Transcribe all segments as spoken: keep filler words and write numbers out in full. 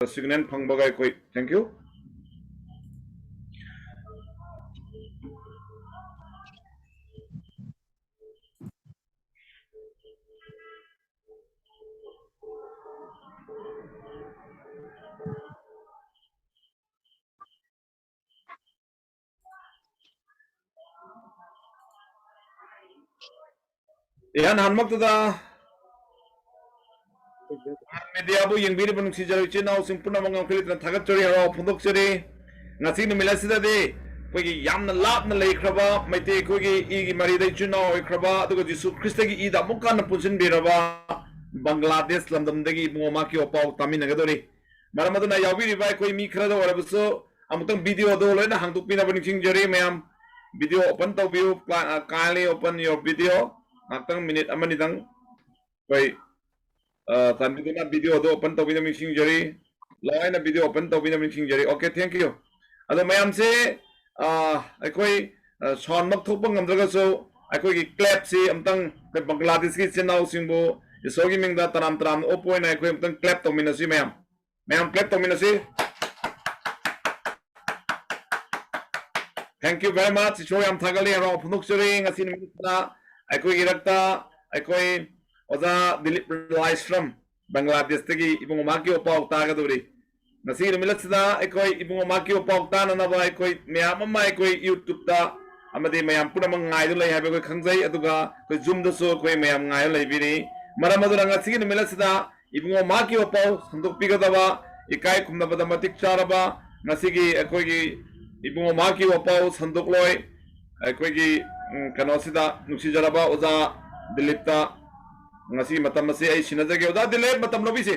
Signal ꯐꯪꯕꯒ ꯑꯩꯈꯣꯏ, thank you꯫ ꯏꯍꯥꯟ ꯍꯥꯟꯕꯃꯛꯇꯗ ꯃꯤꯗꯤꯌꯥꯕꯨ ꯌꯦꯡꯕꯤꯔꯤꯕ ꯅꯨꯡꯁꯤꯖꯔꯕ ꯏꯆꯤꯜ ꯏꯅꯥꯎꯁꯤꯡ ꯄꯨꯝꯅꯃꯛ ꯉꯝꯈꯩ ꯂꯩꯇꯅ ꯊꯥꯒꯠꯆꯔꯤ, ꯍꯔꯥꯎ ꯐꯣꯡꯗꯣꯛꯆꯔꯤ꯫ ꯉꯁꯤ ꯅꯨꯃꯤꯠ ꯑꯁꯤꯗꯗꯤ ꯑꯩꯈꯣꯏꯒꯤ ꯌꯥꯝꯅ ꯂꯥꯞꯅ ꯂꯩꯈ꯭ꯔꯕ ꯃꯩꯇꯩ ꯑꯩꯈꯣꯏꯒꯤ ꯏꯒꯤ ꯃꯔꯤꯗ ꯏꯆꯤꯜ ꯏꯅꯥꯎ ꯑꯣꯏꯈ꯭ꯔꯕ, ꯑꯗꯨꯒ ꯖꯤꯁꯨ ꯈ꯭ꯔꯤꯁꯇꯒꯤ ꯏꯗ ꯑꯃꯨꯛ ꯍꯟꯅ ꯄꯨꯟꯁꯤꯟꯕꯤꯔꯕ ꯕꯪꯒ꯭ꯂꯥꯗꯦꯁ ꯂꯝꯗꯝꯗꯒꯤ ꯏꯕꯨꯡꯉꯣ ꯃꯥꯀꯤꯌꯣ ꯄꯥꯎ ꯇꯥꯃꯤꯟꯅꯒꯗꯧꯔꯤ꯫ ꯃꯔꯝ ꯑꯗꯨꯅ ꯌꯥꯎꯕꯤꯔꯤꯕ ꯑꯩꯈꯣꯏ ꯃꯤ ꯈꯔꯗ ꯑꯣꯏꯔꯕꯁꯨ ꯑꯃꯨꯛꯇꯪ ꯚꯤꯗꯤꯑꯣꯗꯣ ꯂꯣꯏꯅ ꯍꯥꯡꯗꯣꯛꯄꯤꯅꯕ ꯅꯤꯡꯁꯤꯡꯖꯔꯤ ꯃꯌꯥꯝ꯫ Video open ꯇꯧꯕꯤꯌꯨ꯫ Kindly open your video꯫ ꯉꯥꯛꯇꯪ ꯃꯤꯅꯤꯠ ꯑꯃꯅꯤꯗꯪ ꯑꯩꯈꯣꯏ, ꯑ, ꯆꯥꯟꯕꯤꯗꯨꯅ ꯚꯤꯗꯤꯑꯣꯗꯣ open ꯇꯧꯕꯤꯅꯕ ꯅꯤꯡꯁꯤꯡꯖꯔꯤ꯫ ꯂꯥꯎ ꯍꯥꯏꯅ video open ꯇꯧꯕꯤꯅꯕ ꯅꯤꯡꯁꯤꯡꯖꯔꯤ꯫ Okay, thank you꯫ ꯑꯗꯣ ꯃꯌꯥꯝꯁꯦ, ꯑ, ꯑꯩꯈꯣꯏ, ꯑ, sound ꯃꯛ ꯊꯣꯛꯄ ꯉꯝꯗ꯭ꯔꯒꯁꯨ ꯑꯩꯈꯣꯏꯒꯤ clap ꯁꯤ ꯑꯝꯇꯪ ꯑꯩꯈꯣꯏ ꯕꯪꯒ꯭ꯂꯥꯗꯦꯁꯀꯤ ꯏꯆꯤꯟ ꯏꯅꯥꯎꯁꯤꯡꯕꯨ ꯏꯁꯣꯔꯒꯤ ꯃꯤꯡꯗ ꯇꯔꯥꯝ ꯇꯔꯥꯝꯅ ꯑꯣꯛꯄ ꯑꯣꯏꯅ ꯑꯩꯈꯣꯏ ꯑꯝꯇꯪ clap ꯇꯧꯃꯤꯟꯅꯁꯤ ꯃꯌꯥꯝ꯫ ꯃꯌꯥꯝ clap ꯇꯧꯃꯤꯟꯅꯁꯤ꯫ Thank you very much꯫ ꯏꯁꯣꯔ ꯌꯥꯝ ꯊꯥꯒꯠꯂꯤ, ꯍꯔꯥꯎ ꯐꯣꯡꯗꯣꯛꯆꯔꯤ꯫ ꯉꯁꯤ ꯅꯨꯃꯤꯠꯁꯤꯗ ꯑꯩꯈꯣꯏꯒꯤ ꯏꯔꯛꯇ ꯑꯩꯈꯣꯏ ꯑꯣꯖꯥ ꯗꯤꯂꯤꯞ ꯂꯥꯏꯁ꯭ꯔꯝ ꯕꯪꯒ꯭ꯂꯥꯗꯦꯁꯇꯒꯤ ꯏꯕꯨꯡꯉꯣ ꯃꯥꯀꯤꯌꯣ ꯄꯥꯎ ꯇꯥꯒꯗꯧꯔꯤ꯫ ꯉꯁꯤꯒꯤ ꯅꯨꯃꯤꯠ ꯑꯁꯤꯗ ꯑꯩꯈꯣꯏ ꯏꯕꯨꯡꯉꯣ ꯃꯥꯀꯤꯌꯣ ꯄꯥꯎ ꯇꯥꯅꯅꯕ ꯑꯩꯈꯣꯏ ꯃꯌꯥꯝ ꯑꯃ ꯑꯩꯈꯣꯏ YouTube ꯇ ꯑꯃꯗꯤ ꯃꯌꯥꯝ ꯄꯨꯝꯅꯃꯛ ꯉꯥꯏꯗꯨꯅ ꯂꯩ ꯍꯥꯏꯕ ꯑꯩꯈꯣꯏ ꯈꯪꯖꯩ꯫ ꯑꯗꯨꯒ ꯑꯩꯈꯣꯏ Zoom ꯗꯁꯨ ꯑꯩꯈꯣꯏ ꯃꯌꯥꯝ ꯉꯥꯏꯗꯨꯅ ꯂꯩꯕꯤꯔꯤ꯫ ꯃꯔꯝ ꯑꯗꯨꯅ ꯉꯁꯤꯒꯤ ꯅꯨꯃꯤꯠ ꯑꯁꯤꯗ ꯏꯕꯨꯡꯉꯣ ꯃꯍꯥꯛꯀꯤ ꯋꯥꯄꯥꯎ ꯁꯟꯗꯣꯛꯄꯤꯒꯗꯕ, ꯏꯀꯥꯏ ꯈꯨꯝꯅꯕꯗ ꯃꯇꯤꯛ ꯆꯥꯔꯕ ꯉꯁꯤꯒꯤ ꯑꯩꯈꯣꯏꯒꯤ ꯏꯕꯨꯡꯉꯣ ꯃꯍꯥꯛꯀꯤ ꯋꯥꯄꯥꯎ ꯁꯟꯗꯣꯛꯂꯣꯏ ꯑꯩꯈꯣꯏꯒꯤ, ꯎꯝ, ꯀꯩꯅꯣꯁꯤꯗ ꯅꯨꯡꯁꯤꯖꯔꯕ ꯑꯣꯖꯥ ꯗꯤꯂꯤꯞꯇ ꯉꯁꯤꯒꯤ ꯃꯇꯝ ꯑꯁꯤ ꯑꯩ ꯁꯤꯟꯅꯖꯒꯦ꯫ ꯑꯣꯖꯥ ꯗꯤꯂꯤꯞ, ꯃꯇꯝ ꯂꯧꯕꯤꯁꯤ꯫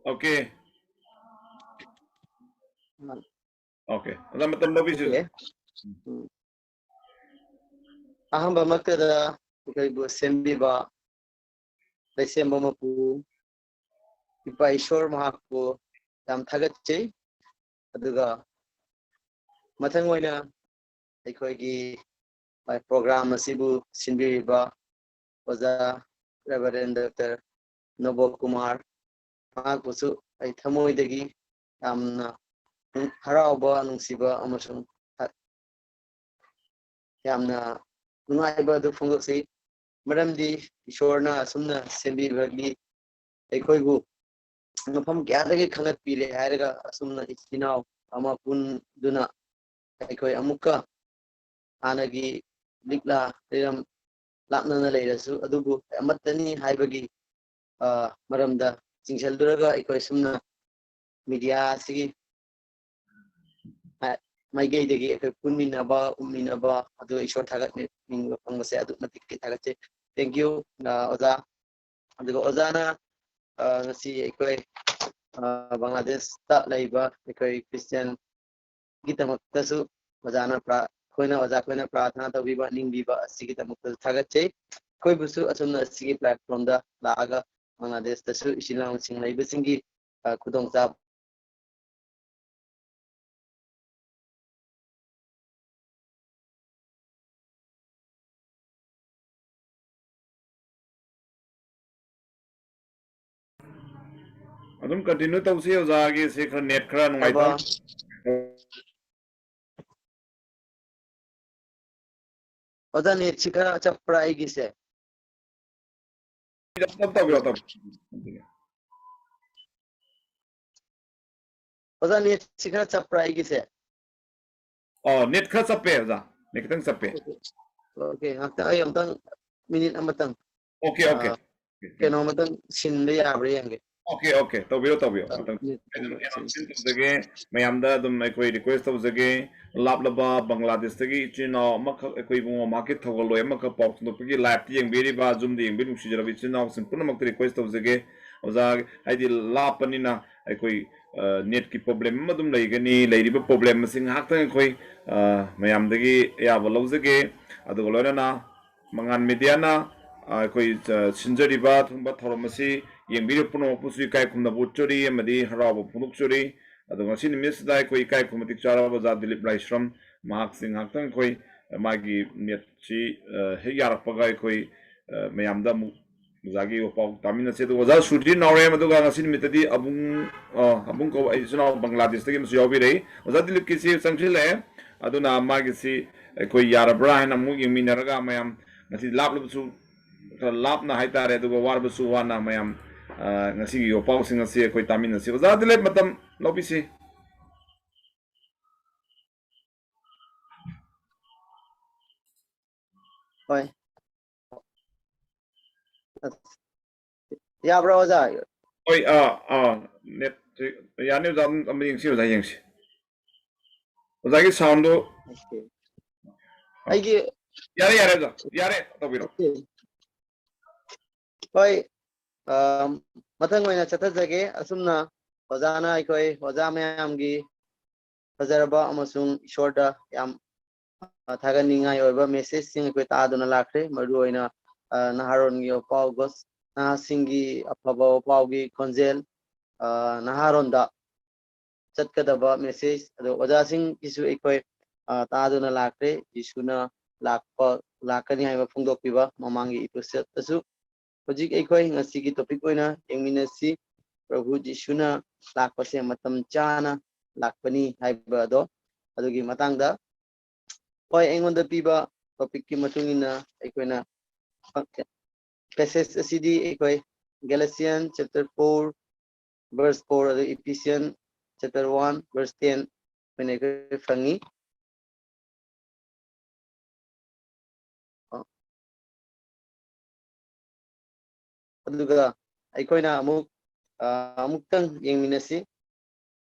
Okay꯫ Okay꯫ ꯑꯣꯖꯥ, ꯃꯇꯝ ꯂꯧꯕꯤꯁꯤ꯫ Okay꯫ ꯎꯝ꯫ ꯑꯍꯥꯟꯕꯃꯛꯇꯗ ꯑꯩꯈꯣꯏꯕꯨ ꯁꯦꯝꯕꯤꯕ ꯂꯩꯁꯦꯝꯕ ꯃꯄꯨ ꯏꯄꯥ ꯏꯁꯣꯔ ꯃꯍꯥꯛꯄꯨ ꯌꯥꯝ ꯊꯥꯒꯠꯆꯩ꯫ ꯑꯗꯨꯒ ꯃꯊꯪ ꯑꯣꯏꯅ ꯑꯩꯈꯣꯏꯒꯤ ꯄ꯭ꯔꯣꯒ꯭ꯔꯥꯝ ꯑꯁꯤꯕꯨ ꯁꯤꯟꯕꯤꯔꯤꯕ ꯑꯣꯖꯥ ꯔꯦꯚꯔꯦꯟ ꯗꯣꯛꯇꯔ ꯅꯣꯕꯣ ꯀꯨꯃꯥꯔ, ꯃꯍꯥꯛꯄꯨꯁꯨ ꯑꯩ ꯊꯃꯣꯏꯗꯒꯤ ꯌꯥꯝꯅ ꯍꯔꯥꯎꯕ, ꯅꯨꯡꯁꯤꯕ ꯑꯃꯁꯨꯡ ꯌꯥꯝꯅ ꯅꯨꯡꯉꯥꯏꯕ ꯑꯗꯨ ꯐꯣꯡꯗꯣꯛꯆꯩ꯫ ꯃꯔꯝꯗꯤ ꯏꯁꯣꯔꯅ ꯑꯁꯨꯝꯅ ꯁꯦꯝꯕꯤꯕꯒꯤ ꯑꯩꯈꯣꯏꯕꯨ ꯃꯐꯝ ꯀꯌꯥꯗꯒꯤ ꯈꯪꯒꯠꯄꯤꯔꯦ ꯍꯥꯏꯔꯒ ꯑꯁꯨꯝꯅ ꯏꯆꯤꯟ ꯏꯅꯥꯎ ꯑꯃ ꯄꯨꯟꯗꯨꯅ ꯑꯩꯈꯣꯏ ꯑꯃꯨꯛꯀ ꯍꯥꯟꯅꯒꯤ ꯂꯤꯛꯂꯥ ꯂꯩꯔꯝ ꯂꯥꯞꯅꯅ ꯂꯩꯔꯁꯨ ꯑꯗꯨꯕꯨ ꯑꯃꯠꯇꯅꯤ ꯍꯥꯏꯕꯒꯤ, ꯑ, ꯃꯔꯝꯗ ꯆꯤꯡꯁꯤꯜꯂꯨꯔꯒ ꯑꯩꯈꯣꯏ ꯑꯁꯨꯝꯅ ꯃꯤꯗꯤꯌꯥ ꯑꯁꯤꯒꯤ ꯃꯥꯏꯀꯩꯗꯒꯤ ꯑꯩꯈꯣꯏ ꯄꯨꯟꯃꯤꯟꯅꯕ, ꯎꯃꯤꯟꯅꯕ, ꯑꯗꯨ ꯏꯁꯣꯔ ꯊꯥꯒꯠꯅꯤꯡꯕ ꯐꯪꯕꯁꯦ ꯑꯗꯨꯛ ꯃꯇꯤꯛ ꯊꯥꯒꯠꯆꯩ꯫ Thank you, ꯑ, ꯑꯣꯖꯥ꯫ ꯑꯗꯨꯒ ꯑꯣꯖꯥꯅ, ꯑ, ꯉꯁꯤ ꯑꯩꯈꯣꯏ, ꯑ, ꯕꯪꯒ꯭ꯂꯥꯗꯦꯁꯇ ꯂꯩꯕ ꯑꯩꯈꯣꯏ ꯈ꯭ꯔꯤꯁꯇꯤꯌꯥꯟꯒꯤꯗꯃꯛꯇꯁꯨ ꯑꯣꯖꯥꯅ ꯄ꯭ꯔꯥ-, ꯑꯩꯈꯣꯏꯅ, ꯑꯣꯖꯥ ꯑꯩꯈꯣꯏꯅ ꯄ꯭ꯔꯥꯔꯊꯅꯥ ꯇꯧꯕꯤꯕ, ꯅꯤꯡꯕꯤꯕ ꯑꯁꯤꯒꯤꯗꯃꯛꯇꯁꯨ ꯊꯥꯒꯠꯆꯩ꯫ ꯑꯩꯈꯣꯏꯕꯨꯁꯨ ꯑꯁꯨꯝꯅ ꯑꯁꯤꯒꯤ platformꯗ ꯂꯥꯛꯑꯒ ꯕꯪꯒ꯭ꯂꯥꯗꯦꯁꯇꯁꯨ ꯏꯆꯤꯜ ꯏꯅꯥꯎꯁꯤꯡ ꯂꯩꯕꯁꯤꯡꯒꯤ, ꯑ, ꯈꯨꯗꯣꯡꯆꯥꯕ ꯑꯗꯨꯝ continue ꯇꯧꯁꯤ ꯑꯣꯖꯥꯒꯤꯁꯦ ꯈꯔ net ꯈꯔ ꯅꯨꯡꯉꯥꯏꯇꯕ꯫ ꯇꯥꯕ꯭ꯔꯣ? ꯑꯣꯖꯥ, netꯁꯤ ꯈꯔ ꯆꯞꯄ꯭ꯔꯥ ꯑꯩꯒꯤꯁꯦ? ꯇꯞ ꯇꯞ ꯇꯧꯕꯤꯔꯣ, ꯇꯞ꯫ ꯑꯣꯖꯥ, netꯁꯤ ꯈꯔ ꯆꯞꯄ꯭ꯔꯥ ꯑꯩꯒꯤꯁꯦ? ꯑꯣ, net ꯈꯔ ꯆꯞꯄꯦ ꯑꯣꯖꯥ, net ꯈꯤꯇꯪ ꯆꯞꯄꯦ꯫ Okay, ꯉꯥꯛꯇꯪ ꯑꯩ ꯑꯃꯨꯛꯇꯪ, minute ꯑꯃꯇꯪ, okay, okay, ꯑꯥ, okay, ꯀꯩꯅꯣ ꯑꯃꯇꯪ ꯁꯤꯟꯕ ꯌꯥꯕ꯭ꯔꯥ ꯌꯦꯡꯒꯦ꯫ Okay, okay, ꯇꯧꯕꯤꯔꯣ, ꯇꯧꯕꯤꯔꯣ, ꯑꯥ, ꯉꯥꯛꯇꯪ꯫ Net ꯑꯩ ꯑꯗꯨꯝ ꯈꯤꯇꯪ ꯆꯞꯄꯦ꯫ Announcement ꯇꯧꯖꯒꯦ, ꯃꯌꯥꯝꯗ ꯑꯗꯨꯝ ꯑꯩꯈꯣꯏ request ꯇꯧꯖꯒꯦ, ꯂꯥꯞꯂꯕ ꯕꯪꯒ꯭ꯂꯥꯗꯦꯁꯇꯒꯤ ꯏꯆꯤꯟ ꯏꯅꯥꯎ ꯑꯃꯈꯛ ꯑꯩꯈꯣꯏ ꯏꯕꯨꯡꯉꯣ ꯃꯍꯥꯛꯀꯤ ꯊꯧꯒꯜꯂꯣꯏ ꯑꯃꯈꯛ ꯄꯥꯎ ꯐꯣꯡꯗꯣꯛꯄꯒꯤ liveꯇ ꯌꯦꯡꯕꯤꯔꯤꯕ, Zoomꯗ ꯌꯦꯡꯕꯤꯔꯤꯕ ꯅꯨꯡꯁꯤꯖꯔꯕ ꯏꯆꯤꯟ ꯏꯅꯥꯎꯁꯤꯡ ꯄꯨꯝꯅꯃꯛꯇ request ꯇꯧꯖꯒꯦ꯫ ꯑꯣꯖꯥ, ꯍꯥꯏꯗꯤ ꯂꯥꯞꯄꯅꯤꯅ ꯑꯩꯈꯣꯏ, ꯑ, netꯀꯤ problem ꯑꯃ ꯑꯗꯨꯝ ꯂꯩꯒꯅꯤ꯫ ꯂꯩꯔꯤꯕ problem ꯑꯁꯤ ꯉꯥꯏꯍꯥꯛꯇꯪ ꯑꯩꯈꯣꯏ, ꯑ, ꯃꯌꯥꯝꯗꯒꯤ ꯑꯌꯥꯕ ꯂꯧꯖꯒꯦ꯫ ꯑꯗꯨꯒ ꯂꯣꯏꯅꯅ ꯃꯉꯥꯟ ꯃꯦꯗꯤꯌꯥꯅ, ꯑ, ꯑꯩꯈꯣꯏ, ꯑ, ꯁꯤꯟꯖꯔꯤꯕ ꯑꯗꯨꯒꯨꯝꯕ ꯊꯧꯔꯝ ꯑꯁꯤ ꯌꯦꯡꯕꯤꯔꯤꯕ ꯄꯨꯝꯅꯃꯛꯄꯨꯁꯨ ꯏꯀꯥꯏ ꯈꯨꯝꯅꯕ ꯎꯠꯆꯔꯤ ꯑꯃꯗꯤ ꯍꯔꯥꯎꯕ ꯐꯣꯡꯗꯣꯛꯆꯔꯤ꯫ ꯑꯗꯣ ꯉꯁꯤ ꯅꯨꯃꯤꯠꯁꯤꯗ ꯑꯩꯈꯣꯏ ꯏꯀꯥꯏ ꯈꯨꯝꯅꯕ ꯃꯇꯤꯛ ꯆꯥꯔꯕ ꯑꯣꯖꯥ ꯗꯤꯂꯤꯞ ꯂꯥꯏꯁ꯭ꯔꯝ, ꯃꯍꯥꯛꯁꯤ ꯉꯥꯏꯍꯥꯛꯇꯪ ꯑꯩꯈꯣꯏ, ꯃꯥꯒꯤ ꯅꯦꯠꯁꯤ ꯍꯦꯛ ꯌꯥꯔꯛꯄꯒ ꯑꯩꯈꯣꯏ ꯃꯌꯥꯝꯗ ꯑꯃꯨꯛ ꯑꯣꯖꯥꯒꯤ ꯄꯥꯎ ꯇꯥꯃꯤꯟꯅꯁꯦ꯫ ꯑꯗꯨꯒ ꯑꯣꯖꯥ ꯁꯨꯔꯖꯤꯠ ꯅꯥꯎꯔꯦꯝ, ꯑꯗꯨꯒ ꯉꯁꯤ ꯅꯨꯃꯤꯠꯇꯗꯤ ꯑꯕꯨꯡ, ꯑꯕꯨꯡ ꯀꯧꯕ ꯑꯩ ꯏꯆꯤꯟ ꯏꯅꯥꯎ ꯕꯪꯒ꯭ꯂꯥꯗꯦꯁꯇꯒꯤ ꯑꯃꯁꯨ ꯌꯥꯎꯕꯤꯔꯛꯏ꯫ ꯑꯣꯖꯥ ꯗꯤꯂꯤꯞꯀꯤꯁꯤ ꯆꯪꯁꯤꯜꯂꯛꯑꯦ꯫ ꯑꯗꯨꯅ ꯃꯥꯒꯤꯁꯤ ꯑꯩꯈꯣꯏ ꯌꯥꯔꯕ꯭ꯔꯥ ꯍꯥꯏꯅ ꯑꯃꯨꯛ ꯌꯦꯡꯃꯤꯟꯅꯔꯒ, ꯃꯌꯥꯝ ꯉꯁꯤ ꯂꯥꯞꯂꯕꯁꯨ, ꯈꯔ ꯂꯥꯞꯅ ꯍꯥꯏꯇꯥꯔꯦ, ꯑꯗꯨꯒ ꯋꯥꯔꯕꯁꯨ ꯋꯥꯅ ꯃꯌꯥꯝ ꯉꯁꯤꯒꯤ ꯄꯥꯎꯁꯤꯡ ꯑꯁꯤ ꯑꯩꯈꯣꯏ ꯇꯥꯃꯤꯟꯅꯁꯤ꯫ ꯑꯣꯖꯥ ꯗꯤꯂꯤꯞ, ꯃꯇꯝ ꯂꯧꯕꯤꯁꯤ꯫ ꯍꯣꯏ꯫ ꯌꯥꯕ꯭ꯔꯥ ꯑꯣꯖꯥ? ꯍꯣꯏ, ꯑꯥ, ꯑꯥ, ꯅꯦꯠ ꯌꯥꯅꯤ ꯑꯣꯖꯥ, ꯑꯗꯨꯝ ꯑꯃ ꯌꯦꯡꯁꯤ ꯑꯣꯖꯥ, ꯌꯦꯡꯁꯤ꯫ ꯑꯣꯖꯥꯒꯤ ꯁꯥꯎꯟꯗꯣ Okay. ꯑꯩꯒꯤ ꯌꯥꯔꯦ, ꯌꯥꯔꯦ ꯑꯣꯖꯥ, ꯌꯥꯔꯦ, ꯇꯧꯕꯤꯔꯣ꯫ Okay. ꯍꯣꯏ, ꯑ, ꯃꯊꯪ ꯑꯣꯏꯅ ꯆꯠꯊꯖꯒꯦ꯫ ꯑꯁꯨꯝꯅ ꯑꯣꯖꯥꯅ ꯑꯩꯈꯣꯏ ꯑꯣꯖꯥ ꯃꯌꯥꯝꯒꯤ ꯐꯖꯔꯕ ꯑꯃꯁꯨꯡ ꯏꯁꯣꯔꯗ ꯌꯥꯝ ꯊꯥꯒꯠꯅꯤꯡꯉꯥꯏ ꯑꯣꯏꯕ messageꯁꯤꯡ ꯑꯩꯈꯣꯏ ꯇꯥꯗꯨꯅ ꯂꯥꯛꯈ꯭ꯔꯦ꯫ ꯃꯔꯨꯑꯣꯏꯅ ꯅꯍꯥꯔꯣꯟꯒꯤ ꯄꯥꯎ, ꯅꯍꯥꯁꯤꯡꯒꯤ ꯑꯐꯕ ꯄꯥꯎꯒꯤ ꯈꯣꯟꯖꯦꯜ, ꯅꯍꯥꯔꯣꯟꯗ ꯆꯠꯀꯗꯕ message꯫ ꯑꯗꯣ ꯑꯣꯖꯥꯁꯤꯡꯒꯤꯁꯨ ꯑꯩꯈꯣꯏ ꯇꯥꯗꯨꯅ ꯂꯥꯛꯈ꯭ꯔꯦ꯫ ꯖꯤꯁꯨꯅ ꯂꯥꯛꯄ, ꯂꯥꯛꯀꯅꯤ ꯍꯥꯏꯕ ꯐꯣꯡꯗꯣꯛꯄꯤꯕ ꯃꯃꯥꯡꯒꯤ episodeꯇꯁꯨ꯫ ꯍꯧꯖꯤꯛ ꯑꯩꯈꯣꯏ ꯉꯁꯤꯒꯤ topic ꯑꯣꯏꯅ ꯌꯦꯡꯃꯤꯟꯅꯁꯤ, ꯄ꯭ꯔꯚꯨ ꯖꯤꯁꯨꯅ ꯂꯥꯛꯄꯁꯦ ꯃꯇꯝ ꯆꯥꯅ ꯂꯥꯛꯄꯅꯤ ꯍꯥꯏꯕ ꯑꯗꯣ꯫ ꯑꯗꯨꯒꯤ ꯃꯇꯥꯡꯗ, ꯍꯣꯏ, ꯑꯩꯉꯣꯟꯗ ꯄꯤꯕ topicꯀꯤ ꯃꯇꯨꯡ ꯏꯟꯅ ꯑꯩꯈꯣꯏꯅ passage ꯑꯁꯤꯗꯤ ꯑꯩꯈꯣꯏ Galatians chapter four verse four ꯑꯗꯨ Ephesians chapter one verse ten ꯑꯩꯈꯣꯏꯅ ꯑꯩꯈꯣꯏ ꯐꯪꯉꯤ꯫ ꯑꯗꯨꯒ ꯑꯩꯈꯣꯏꯅ ꯑꯃꯨꯛ ꯑꯃꯨꯛꯇꯪ ꯌꯦꯡꯃꯤꯟꯅꯁꯤ꯫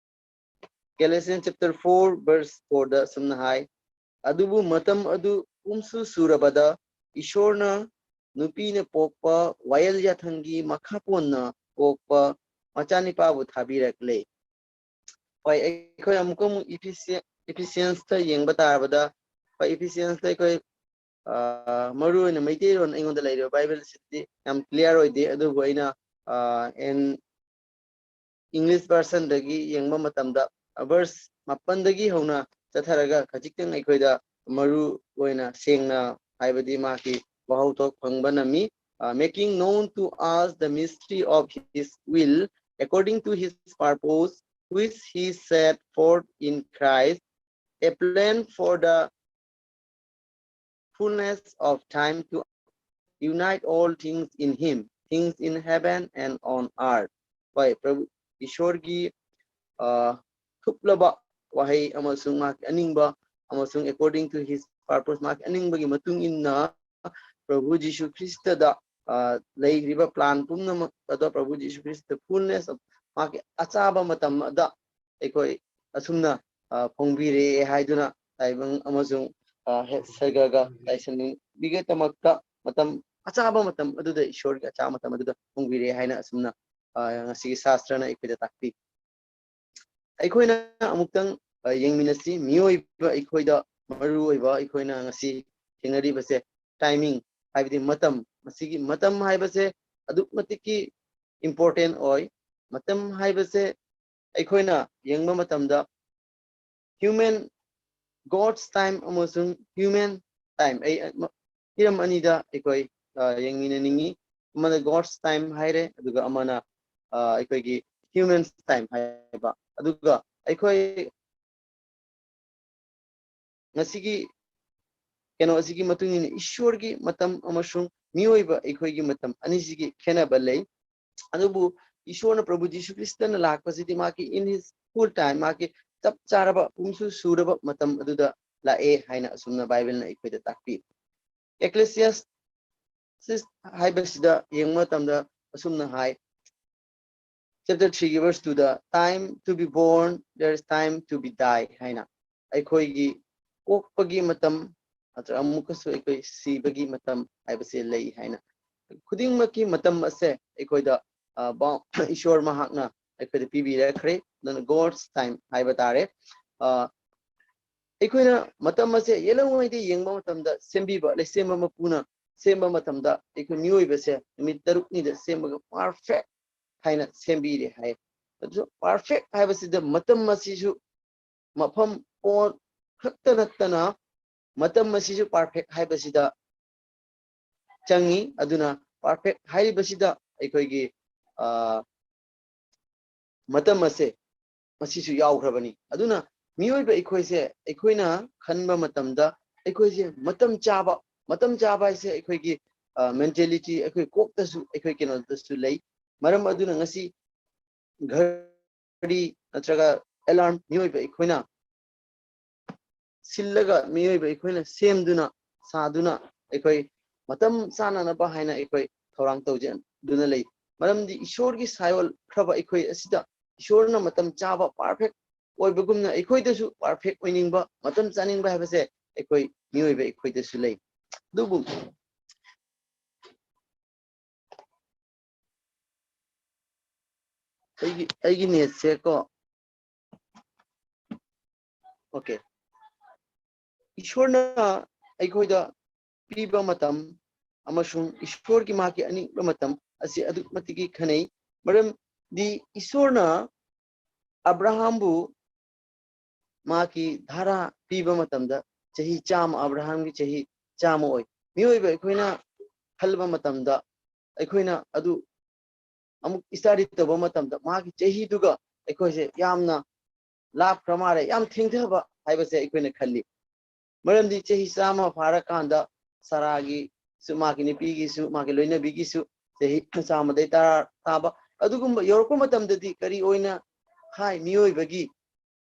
Galatians chapter four verse fourꯗ ꯑꯁꯨꯝꯅ ꯍꯥꯏ, "ꯑꯗꯨꯕꯨ ꯃꯇꯝ ꯑꯗꯨ ꯄꯨꯝꯁꯨ ꯁꯨꯔꯕꯗ ꯏꯁꯣꯔꯅ ꯅꯨꯄꯤꯅ ꯄꯣꯛꯄ ꯋꯥꯌꯦꯜ ꯌꯥꯊꯪꯒꯤ ꯃꯈꯥ ꯄꯣꯟꯅ ꯄꯣꯛꯄ ꯃꯆꯥꯅꯤꯄꯥꯕꯨ ꯊꯥꯕꯤꯔꯛꯂꯦ꯫" ꯍꯣꯏ, ꯑꯩꯈꯣꯏ ꯑꯃꯨꯛꯀ ꯑꯃꯨꯛ Ephesians, Ephesiansꯇ ꯌꯦꯡꯕ ꯇꯥꯔꯕꯗ, ꯍꯣꯏ, Ephesiansꯇ ꯑꯩꯈꯣꯏ ꯃꯔꯨ ꯑꯣꯏꯅ ꯃꯩꯇꯩꯂꯣꯟ ꯑꯩꯉꯣꯟꯗ ꯂꯩꯔꯤꯕ Bibleꯁꯤꯗꯤ ꯌꯥꯝ clear ꯑꯣꯏꯗꯦ, ꯑꯗꯨꯕꯨ ꯑꯩꯅ ꯑꯦꯟ English versionꯗꯒꯤ ꯌꯦꯡꯕ ꯃꯇꯝꯗ verse ꯃꯥꯄꯟꯗꯒꯤ ꯍꯧꯅ ꯆꯠꯊꯔꯒ ꯈꯖꯤꯛꯇꯪ ꯑꯩꯈꯣꯏꯗ ꯃꯔꯨ ꯑꯣꯏꯅ ꯁꯦꯡꯅ ꯍꯥꯏꯕꯗꯤ ꯃꯍꯥꯛꯀꯤ ꯋꯥꯍꯧꯊꯣꯛ ꯐꯪꯕ ꯅꯝꯃꯤ꯫ Uh, making known to us the mystery of his will, according to his purpose, which he set forth in Christ, a plan for the fullness of time to unite all things in him, things in heaven and on earth. ꯍꯣꯏ, ꯄ꯭ꯔꯚꯨ ꯏꯁꯣꯔꯒꯤ ꯑ, ꯊꯨꯞꯂꯕ ꯋꯥꯍꯩ ꯑꯃꯁꯨꯡ ꯃꯍꯥꯛꯀꯤ ꯑꯅꯤꯡꯕ ꯑꯃꯁꯨꯡ according to his purpose, ꯃꯍꯥꯛꯀꯤ ꯑꯅꯤꯡꯕꯒꯤ ꯃꯇꯨꯡ ꯏꯟꯅ ꯄ꯭ꯔꯚꯨ ꯖꯤꯁꯨ ꯈ꯭ꯔꯤꯁꯇꯗ ꯑ, ꯂꯩꯔꯤꯕ plan ꯄꯨꯝꯅꯃꯛ ꯑꯗꯣ ꯄ꯭ꯔꯚꯨ ꯖꯤꯁꯨ ꯈ꯭ꯔꯤꯁꯇ fullness of ꯃꯍꯥꯛꯀꯤ ꯑꯆꯥꯕ ꯃꯇꯝ ꯑꯗ ꯑꯩꯈꯣꯏ ꯑꯁꯨꯝꯅ ꯑ, ꯐꯣꯡꯕꯤꯔꯦ ꯍꯥꯏꯗꯨꯅ ꯇꯥꯏꯕꯪ ꯑꯃꯁꯨꯡ ꯑ, ꯍꯦ- ꯁꯔꯒꯒ ꯇꯥꯏꯁꯟꯕꯤꯒꯗꯃꯛꯇ ꯃꯇꯝ ꯑꯆꯥꯕ ꯃꯇꯝ ꯑꯗꯨꯗ ꯏꯁꯣꯔꯒꯤ ꯑꯆꯥꯕ ꯃꯇꯝ ꯑꯗꯨꯗ ꯐꯣꯡꯕꯤꯔꯦ ꯍꯥꯏꯅ ꯑꯁꯨꯝꯅ ꯑ, ꯉꯁꯤꯒꯤ ꯁꯥꯁꯇ꯭ꯔꯅ ꯑꯩꯈꯣꯏꯗ ꯇꯥꯛꯄꯤ꯫ ꯑꯩꯈꯣꯏꯅ ꯑꯃꯨꯛꯇꯪ ꯑ, ꯌꯦꯡꯃꯤꯟꯅꯁꯤ꯫ ꯃꯤꯑꯣꯏꯕ ꯑꯩꯈꯣꯏꯗ ꯃꯔꯨ ꯑꯣꯏꯕ ꯑꯩꯈꯣꯏꯅ ꯉꯁꯤ ꯊꯦꯡꯅꯔꯤꯕꯁꯦ timing, ꯍꯥꯏꯕꯗꯤ ꯃꯇꯝ꯫ ꯃꯁꯤꯒꯤ ꯃꯇꯝ ꯍꯥꯏꯕꯁꯦ ꯑꯗꯨꯛ ꯃꯇꯤꯛꯀꯤ important ꯑꯣꯏ꯫ ꯃꯇꯝ ꯍꯥꯏꯕꯁꯦ ꯑꯩꯈꯣꯏꯅ ꯌꯦꯡꯕ ꯃꯇꯝꯗ human, God's time ꯑꯃꯁꯨꯡ human time, ꯑꯩ ꯍꯤꯔꯝ ꯑꯅꯤꯗ ꯑꯩꯈꯣꯏ ꯑ, ꯌꯦꯡꯃꯤꯟꯅꯅꯤꯡꯉꯤ꯫ ꯑꯃꯅ God's time ꯍꯥꯏꯔꯦ, ꯑꯗꯨꯒ ꯑꯃꯅ ꯑ, ꯑꯩꯈꯣꯏꯒꯤ human's time ꯍꯥꯏꯕ꯫ ꯑꯗꯨꯒ ꯑꯩꯈꯣꯏ ꯉꯁꯤꯒꯤ ꯀꯩꯅꯣ ꯑꯁꯤꯒꯤ ꯃꯇꯨꯡ ꯏꯟꯅ ꯏꯁꯣꯔꯒꯤ ꯃꯇꯝ ꯑꯃꯁꯨꯡ ꯃꯤꯑꯣꯏꯕ ꯑꯩꯈꯣꯏꯒꯤ ꯃꯇꯝ ꯑꯅꯤꯁꯤꯒꯤ ꯈꯦꯠꯅꯕ ꯂꯩ꯫ ꯑꯗꯨꯕꯨ ꯏꯁꯣꯔꯅ ꯄ꯭ꯔꯚꯨ ꯖꯤꯁꯨ ꯈ꯭ꯔꯤꯁꯇꯅ ꯂꯥꯛꯄꯁꯤꯗꯤ ꯃꯥꯒꯤ in his full time, ꯃꯥꯒꯤ ꯆꯞ ꯆꯥꯔꯕ ꯄꯨꯡꯁꯨ ꯁꯨꯔꯕ ꯃꯇꯝ ꯑꯗꯨꯗ ꯂꯥꯛꯑꯦ ꯍꯥꯏꯅ ꯑꯁꯨꯝꯅ ꯕꯥꯏꯕꯜꯅ ꯑꯩꯈꯣꯏꯗ ꯇꯥꯛꯄꯤ꯫ Ecclesiastes ꯍꯥꯏꯕꯁꯤꯗ ꯌꯦꯡꯕ ꯃꯇꯝꯗ ꯑꯁꯨꯝꯅ ꯍꯥꯏ, chapter three ꯒꯤ verse two the, "Time to be born, there is time to be die" ꯍꯥꯏꯅ, ꯑꯩꯈꯣꯏꯒꯤ ꯄꯣꯛꯄꯒꯤ ꯃꯇꯝ ꯅꯠꯇ꯭ꯔꯒ ꯑꯃꯨꯛꯀꯁꯨ ꯑꯩꯈꯣꯏ ꯁꯤꯕꯒꯤ ꯃꯇꯝ ꯍꯥꯏꯕꯁꯦ ꯂꯩ ꯍꯥꯏꯅ, ꯈꯨꯗꯤꯡꯃꯛꯀꯤ ꯃꯇꯝ ꯑꯁꯦ ꯑꯩꯈꯣꯏꯗ ꯑ, ꯕꯥꯎ-, ꯏꯁꯣꯔ ꯃꯍꯥꯛꯅ ꯑꯩꯈꯣꯏꯗ ꯄꯤꯕꯤꯔꯛꯈ꯭ꯔꯦ꯫ ꯑꯗꯨꯅ God's time ꯍꯥꯏꯕ ꯇꯥꯔꯦ꯫ ꯑ, ꯑꯩꯈꯣꯏꯅ ꯃꯇꯝ ꯑꯁꯦ ꯌꯦꯜꯍꯧꯉꯩꯗ ꯌꯦꯡꯕ ꯃꯇꯝꯗ ꯁꯦꯝꯕꯤꯕ, ꯂꯩꯁꯦꯝꯕ ꯃꯄꯨꯅ ꯁꯦꯝꯕ ꯃꯇꯝꯗ ꯑꯩꯈꯣꯏ ꯃꯤꯑꯣꯏꯕꯁꯦ ꯅꯨꯃꯤꯠ ꯇꯔꯨꯛꯅꯤꯗ ꯁꯦꯝꯃꯒ perfect ꯍꯥꯏꯅ ꯁꯦꯝꯕꯤꯔꯦ ꯍꯥꯏ꯫ ꯑꯗꯨꯁꯨ perfect ꯍꯥꯏꯕꯁꯤꯗ ꯃꯇꯝ ꯑꯁꯤꯁꯨ ꯃꯐꯝ ꯄꯣꯠ ꯈꯛꯇ ꯅꯠꯇꯅ ꯃꯇꯝ ꯑꯁꯤꯁꯨ perfect ꯍꯥꯏꯕꯁꯤꯗ ꯆꯪꯉꯤ꯫ ꯑꯗꯨꯅ perfect ꯍꯥꯏꯔꯤꯕꯁꯤꯗ ꯑꯩꯈꯣꯏꯒꯤ, ꯑ, ꯃꯇꯝ ꯑꯁꯦ ꯃꯁꯤꯁꯨ ꯌꯥꯎꯈ꯭ꯔꯕꯅꯤ꯫ ꯑꯗꯨꯅ ꯃꯤꯑꯣꯏꯕ ꯑꯩꯈꯣꯏꯁꯦ, ꯑꯩꯈꯣꯏꯅ ꯈꯟꯕ ꯃꯇꯝꯗ ꯑꯩꯈꯣꯏꯁꯦ ꯃꯇꯝ ꯆꯥꯕ, ꯃꯇꯝ ꯆꯥꯕ ꯍꯥꯏꯁꯦ ꯑꯩꯈꯣꯏꯒꯤ, ꯑ, mentality, ꯑꯩꯈꯣꯏ ꯀꯣꯛꯇꯁꯨ, ꯑꯩꯈꯣꯏ ꯀꯩꯅꯣꯗꯁꯨ ꯂꯩ꯫ ꯃꯔꯝ ꯑꯗꯨꯅ ꯉꯁꯤ ꯘꯔꯤ ꯅꯠꯇ꯭ꯔꯒ alarm ꯃꯤꯑꯣꯏꯕ ꯑꯩꯈꯣꯏꯅ ꯁꯤꯜꯂꯒ, ꯃꯤꯑꯣꯏꯕ ꯑꯩꯈꯣꯏꯅ ꯁꯦꯝꯗꯨꯅ, ꯁꯥꯗꯨꯅ, ꯑꯩꯈꯣꯏ ꯃꯇꯝ ꯆꯥꯅꯅꯕ ꯍꯥꯏꯅ ꯑꯩꯈꯣꯏ ꯊꯧꯔꯥꯡ ꯇꯧꯖꯗꯨꯅ ꯂꯩ꯫ ꯃꯔꯝꯗꯤ ꯏꯁꯣꯔꯒꯤ ꯁꯥꯏꯑꯣꯜꯈ꯭ꯔꯕ ꯑꯩꯈꯣꯏ ꯑꯁꯤꯗ ꯏꯁꯣꯔꯅ ꯃꯇꯝ ꯆꯥꯕ, perfect ꯑꯣꯏꯕꯒꯨꯝꯅ ꯑꯩꯈꯣꯏꯗꯁꯨ perfect ꯑꯣꯏꯅꯤꯡꯕ, ꯃꯇꯝ ꯆꯥꯅꯤꯡꯕ ꯍꯥꯏꯕꯁꯦ ꯑꯩꯈꯣꯏ ꯃꯤꯑꯣꯏꯕ ꯑꯩꯈꯣꯏꯗꯁꯨ ꯂꯩ꯫ ꯑꯗꯨꯕꯨ ꯑꯩꯒꯤ, ꯑꯩꯒꯤ netꯁꯦ ꯀꯣ, okay, ꯏꯁꯣꯔꯅ ꯑꯩꯈꯣꯏꯗ ꯄꯤꯕ ꯃꯇꯝ ꯑꯃꯁꯨꯡ ꯏꯁꯣꯔꯒꯤ ꯃꯍꯥꯛꯀꯤ ꯑꯅꯤꯡꯕ ꯃꯇꯝ ꯑꯁꯤ ꯑꯗꯨꯛꯀꯤ ꯃꯇꯤꯛ ꯈꯦꯠꯅꯩ꯫ ꯃꯔꯝꯗꯤ ꯏꯁꯣꯔꯅ ꯑꯕ꯭ꯔꯥꯍꯥꯝꯕꯨ ꯃꯍꯥꯛꯀꯤ ꯙꯥꯔꯥ ꯄꯤꯕ ꯃꯇꯝꯗ ꯆꯍꯤ ꯆꯥꯝꯃ, ꯑꯕ꯭ꯔꯥꯍꯥꯝꯒꯤ ꯆꯍꯤ ꯆꯥꯝꯃ ꯑꯣꯏ꯫ ꯃꯤꯑꯣꯏꯕ ꯑꯩꯈꯣꯏꯅ ꯈꯜꯂꯕ ꯃꯇꯝꯗ, ꯑꯩꯈꯣꯏꯅ ꯑꯗꯨ ꯑꯃꯨꯛ study ꯇꯧꯕ ꯃꯇꯝꯗ ꯃꯥꯒꯤ ꯆꯍꯤꯗꯨꯒ ꯑꯩꯈꯣꯏꯁꯦ ꯌꯥꯝꯅ ꯂꯥꯞꯈ꯭ꯔ ꯃꯥꯜꯂꯦ, ꯌꯥꯝ ꯊꯦꯡꯊꯕ ꯍꯥꯏꯕꯁꯦ ꯑꯩꯈꯣꯏꯅ ꯈꯜꯂꯤ꯫ ꯃꯔꯝꯗꯤ ꯆꯍꯤ ꯆꯥꯝꯃ ꯐꯥꯔꯀꯥꯟꯗ ꯁꯥꯔꯥꯒꯤꯁꯨ, ꯃꯥꯒꯤ ꯅꯨꯄꯤꯒꯤꯁꯨ, ꯃꯥꯒꯤ ꯂꯣꯏꯅꯕꯤꯒꯤꯁꯨ ꯆꯍꯤ ꯆꯥꯝꯃꯗꯩ ꯇꯔꯥ ꯇꯥꯕ ꯑꯗꯨꯒꯨꯝꯕ ꯌꯧꯔꯛꯄ ꯃꯇꯝꯗꯗꯤ ꯀꯔꯤ ꯑꯣꯏꯅ ꯍꯥꯏ, ꯃꯤꯑꯣꯏꯕꯒꯤ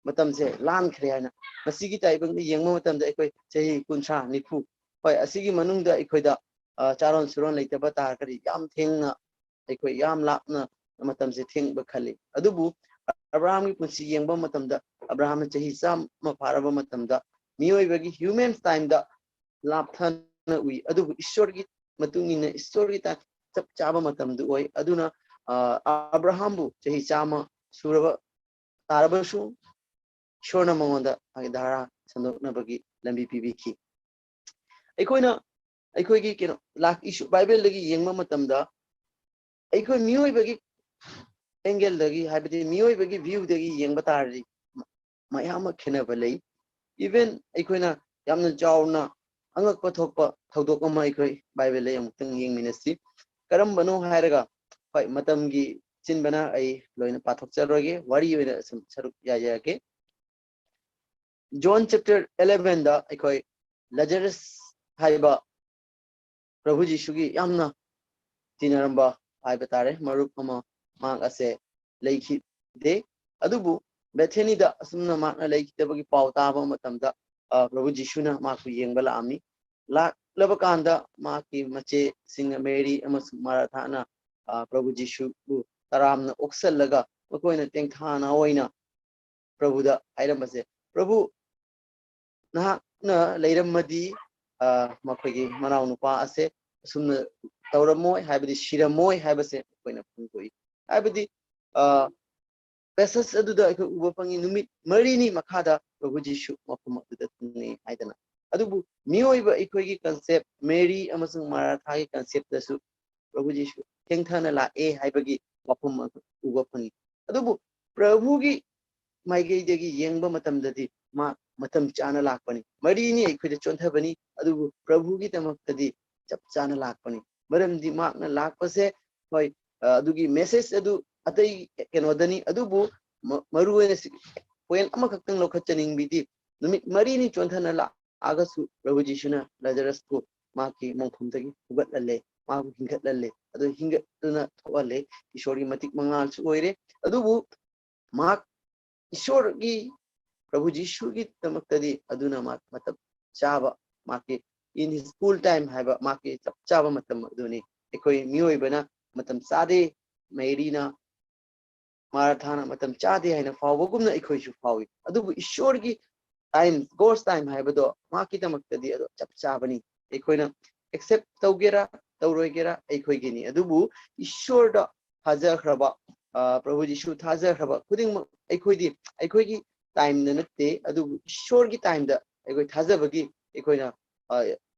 ꯃꯇꯝꯁꯦ ꯂꯥꯟꯈ꯭ꯔꯦ ꯍꯥꯏꯅ꯫ ꯃꯁꯤꯒꯤ ꯇꯥꯏꯕꯪꯗ ꯌꯦꯡꯕ ꯃꯇꯝꯗ ꯑꯩꯈꯣꯏ ꯆꯍꯤ ꯀꯨꯟꯊ꯭ꯔꯥ, ꯅꯤꯐꯨ, ꯍꯣꯏ, ꯑꯁꯤꯒꯤ ꯃꯅꯨꯡꯗ ꯑꯩꯈꯣꯏꯗ, ꯑ, ꯆꯥꯔꯣꯟ ꯁꯨꯔꯣꯟ ꯂꯩꯇꯕ ꯇꯥꯔꯒꯗꯤ ꯌꯥꯝ ꯊꯦꯡꯅ, ꯑꯩꯈꯣꯏ ꯌꯥꯝ ꯂꯥꯞꯅ ꯃꯇꯝꯁꯦ ꯊꯦꯡꯕ ꯈꯜꯂꯤ꯫ ꯑꯗꯨꯕꯨ ꯑꯕ꯭ꯔꯥꯍꯥꯝꯒꯤ ꯄꯨꯟꯁꯤ ꯌꯦꯡꯕ ꯃꯇꯝꯗ, ꯑꯕ꯭ꯔꯥꯍꯥꯝꯅ ꯆꯍꯤ ꯆꯥꯝꯃ ꯐꯥꯔꯕ ꯃꯇꯝꯗ ꯃꯤꯑꯣꯏꯕꯒꯤ human timeꯗ ꯂꯥꯞꯊꯅ ꯎꯏ, ꯑꯗꯨꯕꯨ ꯏꯁꯣꯔꯒꯤ ꯃꯇꯨꯡ ꯏꯟꯅ ꯏꯁꯣꯔꯒꯤ ꯇꯥ-, ꯆꯞ ꯆꯥꯕ ꯃꯇꯝꯗꯨ ꯑꯣꯏ꯫ ꯑꯗꯨꯅ, ꯑ, ꯑꯕ꯭ꯔꯥꯍꯥꯝꯕꯨ ꯆꯍꯤ ꯆꯥꯝꯃ ꯁꯨꯔꯕ ꯇꯥꯔꯕꯁꯨ ꯏꯁꯣꯔꯅ ꯃꯉꯣꯟꯗ ꯃꯥꯒꯤ ꯙꯥꯔꯥ ꯁꯟꯗꯣꯛꯅꯕꯒꯤ ꯂꯝꯕꯤ ꯄꯤꯕꯤꯈꯤ꯫ ꯑꯩꯈꯣꯏꯅ, ꯑꯩꯈꯣꯏꯒꯤ ꯀꯩꯅꯣ, ꯂꯥꯛ ꯏꯁꯨ ꯕꯥꯏꯕꯜꯗꯒꯤ ꯌꯦꯡꯕ ꯃꯇꯝꯗ ꯑꯩꯈꯣꯏ ꯃꯤꯑꯣꯏꯕꯒꯤ angle ꯗꯒꯤ, ꯍꯥꯏꯕꯗꯤ ꯃꯤꯑꯣꯏꯕꯒꯤ view ꯗꯒꯤ ꯌꯦꯡꯕ ꯇꯥꯔꯗꯤ ꯃꯌꯥꯝ ꯑꯃ ꯈꯦꯠꯅꯕ ꯂꯩ꯫ Even ꯑꯩꯈꯣꯏꯅ ꯌꯥꯝꯅ ꯆꯥꯎꯅ ꯑꯉꯛꯄ ꯊꯣꯛꯄ ꯊꯧꯗꯣꯛ ꯑꯃ ꯑꯩꯈꯣꯏ ꯕꯥꯏꯕꯜꯗ ꯑꯃꯨꯛꯇꯪ ꯌꯦꯡꯃꯤꯟꯅꯁꯤ꯫ ꯀꯔꯝꯕꯅꯣ ꯍꯥꯏꯔꯒ, ꯍꯣꯏ, ꯃꯇꯝꯒꯤ ꯆꯤꯟꯕꯅ ꯑꯩ ꯂꯣꯏꯅ ꯄꯥꯊꯣꯛꯆꯔꯣꯏꯒꯦ, ꯋꯥꯔꯤ ꯑꯣꯏꯅ ꯁꯨꯝ ꯁꯔꯨꯛ ꯌꯥꯖꯔꯒꯦ꯫ ꯖꯣꯟ ꯆꯦꯞꯇꯔ ꯑꯦꯂꯦꯚꯦꯟꯗ ꯑꯩꯈꯣꯏ ꯂꯖꯔꯁ ꯍꯥꯏꯕ ꯄ꯭ꯔꯚꯨ ꯖꯤꯁꯨꯒꯤ ꯌꯥꯝꯅ ꯇꯤꯟꯅꯔꯝꯕ ꯍꯥꯏꯕ ꯇꯥꯔꯦ, ꯃꯔꯨꯞ ꯑꯃ ꯃꯍꯥꯛ ꯑꯁꯦ ꯂꯩꯈꯤꯗꯦ꯫ ꯑꯗꯨꯕꯨ ꯕꯦꯊꯦꯅꯤꯗ ꯑꯁꯨꯝꯅ ꯃꯍꯥꯛꯅ ꯂꯩꯈꯤꯗꯕꯒꯤ ꯄꯥꯎ ꯇꯥꯕ ꯃꯇꯝꯗ, ꯑ, ꯄ꯭ꯔꯚꯨ ꯖꯤꯁꯨꯅ ꯃꯍꯥꯛꯄꯨ ꯌꯦꯡꯕ ꯂꯥꯛꯑꯝꯃꯤ꯫ ꯂꯥꯛꯂꯕ ꯀꯥꯟꯗ ꯃꯍꯥꯛꯀꯤ ꯃꯆꯦꯁꯤꯡꯅ ꯃꯦꯔꯤ ꯑꯃꯁꯨꯡ ꯃꯥꯔꯥꯊꯥꯅ, ꯑ, ꯄ꯭ꯔꯚꯨ ꯖꯤꯁꯨꯕꯨ ꯇꯔꯥꯝꯅ ꯑꯣꯛꯁꯜꯂꯒ ꯃꯈꯣꯏꯅ ꯇꯦꯡꯊꯥꯅ ꯑꯣꯏꯅ ꯄ꯭ꯔꯚꯨꯗ ꯍꯥꯏꯔꯝꯕꯁꯦ, "ꯄ꯭ꯔꯚꯨ, ꯅꯍꯥꯛꯅ ꯂꯩꯔꯝꯃꯗꯤ, ꯑ, ꯃꯈꯣꯏꯒꯤ ꯃꯅꯥꯎꯅꯨꯄꯥ ꯑꯁꯦ ꯑꯁꯨꯝꯅ ꯇꯧꯔꯝꯃꯣꯏ, ꯍꯥꯏꯕꯗꯤ ꯁꯤꯔꯝꯃꯣꯏ" ꯍꯥꯏꯕꯁꯦ ꯑꯩꯈꯣꯏꯅ ꯐꯣꯡꯗꯣꯛꯏ꯫ ꯍꯥꯏꯕꯗꯤ, ꯑ, ꯄꯦꯁꯦꯖ ꯑꯗꯨꯗ ꯑꯩꯈꯣꯏ ꯎꯕ ꯐꯪꯉꯤ, ꯅꯨꯃꯤꯠ ꯃꯔꯤꯅꯤ ꯃꯈꯥꯗ ꯄ꯭ꯔꯚꯨ ꯖꯤꯁꯨ ꯃꯐꯝ ꯑꯗꯨꯗ ꯊꯨꯡꯉꯤ ꯍꯥꯏꯗꯅ꯫ ꯑꯗꯨꯕꯨ ꯃꯤꯑꯣꯏꯕ ꯑꯩꯈꯣꯏꯒꯤ ꯀꯟꯁꯦꯞ, ꯃꯦꯔꯤ ꯑꯃꯁꯨꯡ ꯃꯥꯔꯥꯊꯥꯒꯤ ꯀꯟꯁꯦꯞꯇꯁꯨ ꯄ꯭ꯔꯚꯨ ꯖꯤꯁꯨ ꯊꯦꯡꯊꯅ ꯂꯥꯛꯑꯦ ꯍꯥꯏꯕꯒꯤ ꯋꯥꯐꯝ ꯑꯗꯨ ꯎꯕ ꯐꯪꯉꯤ꯫ ꯑꯗꯨꯕꯨ ꯄ꯭ꯔꯚꯨꯒꯤ ꯃꯥꯏꯀꯩꯗꯒꯤ ꯌꯦꯡꯕ ꯃꯇꯝꯗꯗꯤ ꯃꯥ ꯃꯇꯝ ꯆꯥꯅ ꯂꯥꯛꯄꯅꯤ꯫ ꯃꯔꯤꯅꯤ ꯑꯩꯈꯣꯏꯗ ꯆꯣꯟꯊꯕꯅꯤ, ꯑꯗꯨꯕꯨ ꯄ꯭ꯔꯚꯨꯒꯤꯗꯃꯛꯇꯗꯤ ꯆꯞ ꯆꯥꯅ ꯂꯥꯛꯄꯅꯤ꯫ ꯃꯔꯝꯗꯤ ꯃꯍꯥꯛꯅ ꯂꯥꯛꯄꯁꯦ, ꯍꯣꯏ, ꯑ, ꯑꯗꯨꯒꯤ ꯃꯦꯁꯦꯖ ꯑꯗꯨ ꯑꯇꯩ ꯀꯩꯅꯣꯗꯅꯤ, ꯑꯗꯨꯕꯨ ꯃ-, ꯃꯔꯨ ꯑꯣꯏꯅ ꯁꯤ ꯄꯣꯏꯟ ꯑꯃꯈꯛꯇꯪ ꯂꯧꯈꯠꯆꯅꯤꯡꯕꯤꯗꯤ, ꯅꯨꯃꯤꯠ ꯃꯔꯤꯅꯤ ꯆꯣꯟꯊꯅ ꯂꯥꯛꯑꯒꯁꯨ ꯄ꯭ꯔꯚꯨ ꯖꯤꯁꯨꯅ ꯂꯥꯖꯔꯁꯄꯨ ꯃꯍꯥꯛꯀꯤ ꯃꯣꯡꯐꯝꯗꯒꯤ ꯍꯧꯒꯠꯍꯜꯂꯦ, ꯃꯍꯥꯛꯄꯨ ꯍꯤꯡꯒꯠꯍꯜꯂꯦ, ꯑꯗꯨ ꯍꯤꯡꯒꯠꯇꯨꯅ ꯊꯣꯛꯍꯜꯂꯦ꯫ ꯏꯁꯣꯔꯒꯤ ꯃꯇꯤꯛ ꯃꯉꯥꯜꯁꯨ ꯑꯣꯏꯔꯦ꯫ ꯑꯗꯨꯕꯨ ꯃꯍꯥꯛ ꯏꯁꯣꯔꯒꯤ, ꯄ꯭ꯔꯚꯨ ꯖꯤꯁꯨꯒꯤꯗꯃꯛꯇꯗꯤ ꯑꯗꯨꯅ ꯃꯍꯥꯛ ꯃꯇꯝ ꯆꯥꯕ, ꯃꯍꯥꯛꯀꯤ in his full time ꯍꯥꯏꯕ ꯃꯍꯥꯛꯀꯤ ꯆꯞ ꯆꯥꯕ ꯃꯇꯝ ꯑꯗꯨꯅꯤ꯫ ꯑꯩꯈꯣꯏ ꯃꯤꯑꯣꯏꯕꯅ ꯃꯇꯝ ꯆꯥꯗꯦ, ꯃꯦꯔꯤꯅ, ꯃꯥꯔꯊꯥꯅ ꯃꯇꯝ ꯆꯥꯗꯦ ꯍꯥꯏꯅ ꯐꯥꯎꯕꯒꯨꯝꯅ ꯑꯩꯈꯣꯏꯁꯨ ꯐꯥꯎꯏ꯫ ꯑꯗꯨꯕꯨ ꯏꯁꯣꯔꯒꯤ ꯇꯥꯏꯝ, ꯒꯣꯁ ꯇꯥꯏꯝ ꯍꯥꯏꯕꯗꯣ ꯃꯍꯥꯛꯀꯤꯗꯃꯛꯇꯗꯤ ꯑꯗꯣ ꯆꯞ ꯆꯥꯕꯅꯤ꯫ ꯑꯩꯈꯣꯏꯅ ꯑꯦꯛꯁꯦꯞ ꯇꯧꯒꯦꯔꯥ ꯇꯧꯔꯣꯏꯒꯦꯔꯥ ꯑꯩꯈꯣꯏꯒꯤꯅꯤ꯫ ꯑꯗꯨꯕꯨ ꯏꯁꯣꯔꯗ ꯊꯥꯖꯈ꯭ꯔꯕ, ꯑ, ꯄ꯭ꯔꯚꯨ ꯖꯤꯁꯨ ꯊꯥꯖꯈ꯭ꯔꯕ ꯈꯨꯗꯤꯡꯃꯛ ꯑꯩꯈꯣꯏꯗꯤ ꯑꯩꯈꯣꯏꯒꯤ ꯇꯥꯏꯝꯗ ꯅꯠꯇꯦ, ꯑꯗꯨꯕꯨ ꯏꯁꯣꯔꯒꯤ ꯇꯥꯏꯝꯗ ꯑꯩꯈꯣꯏ ꯊꯥꯖꯕꯒꯤ ꯑꯩꯈꯣꯏꯅ, ꯑ,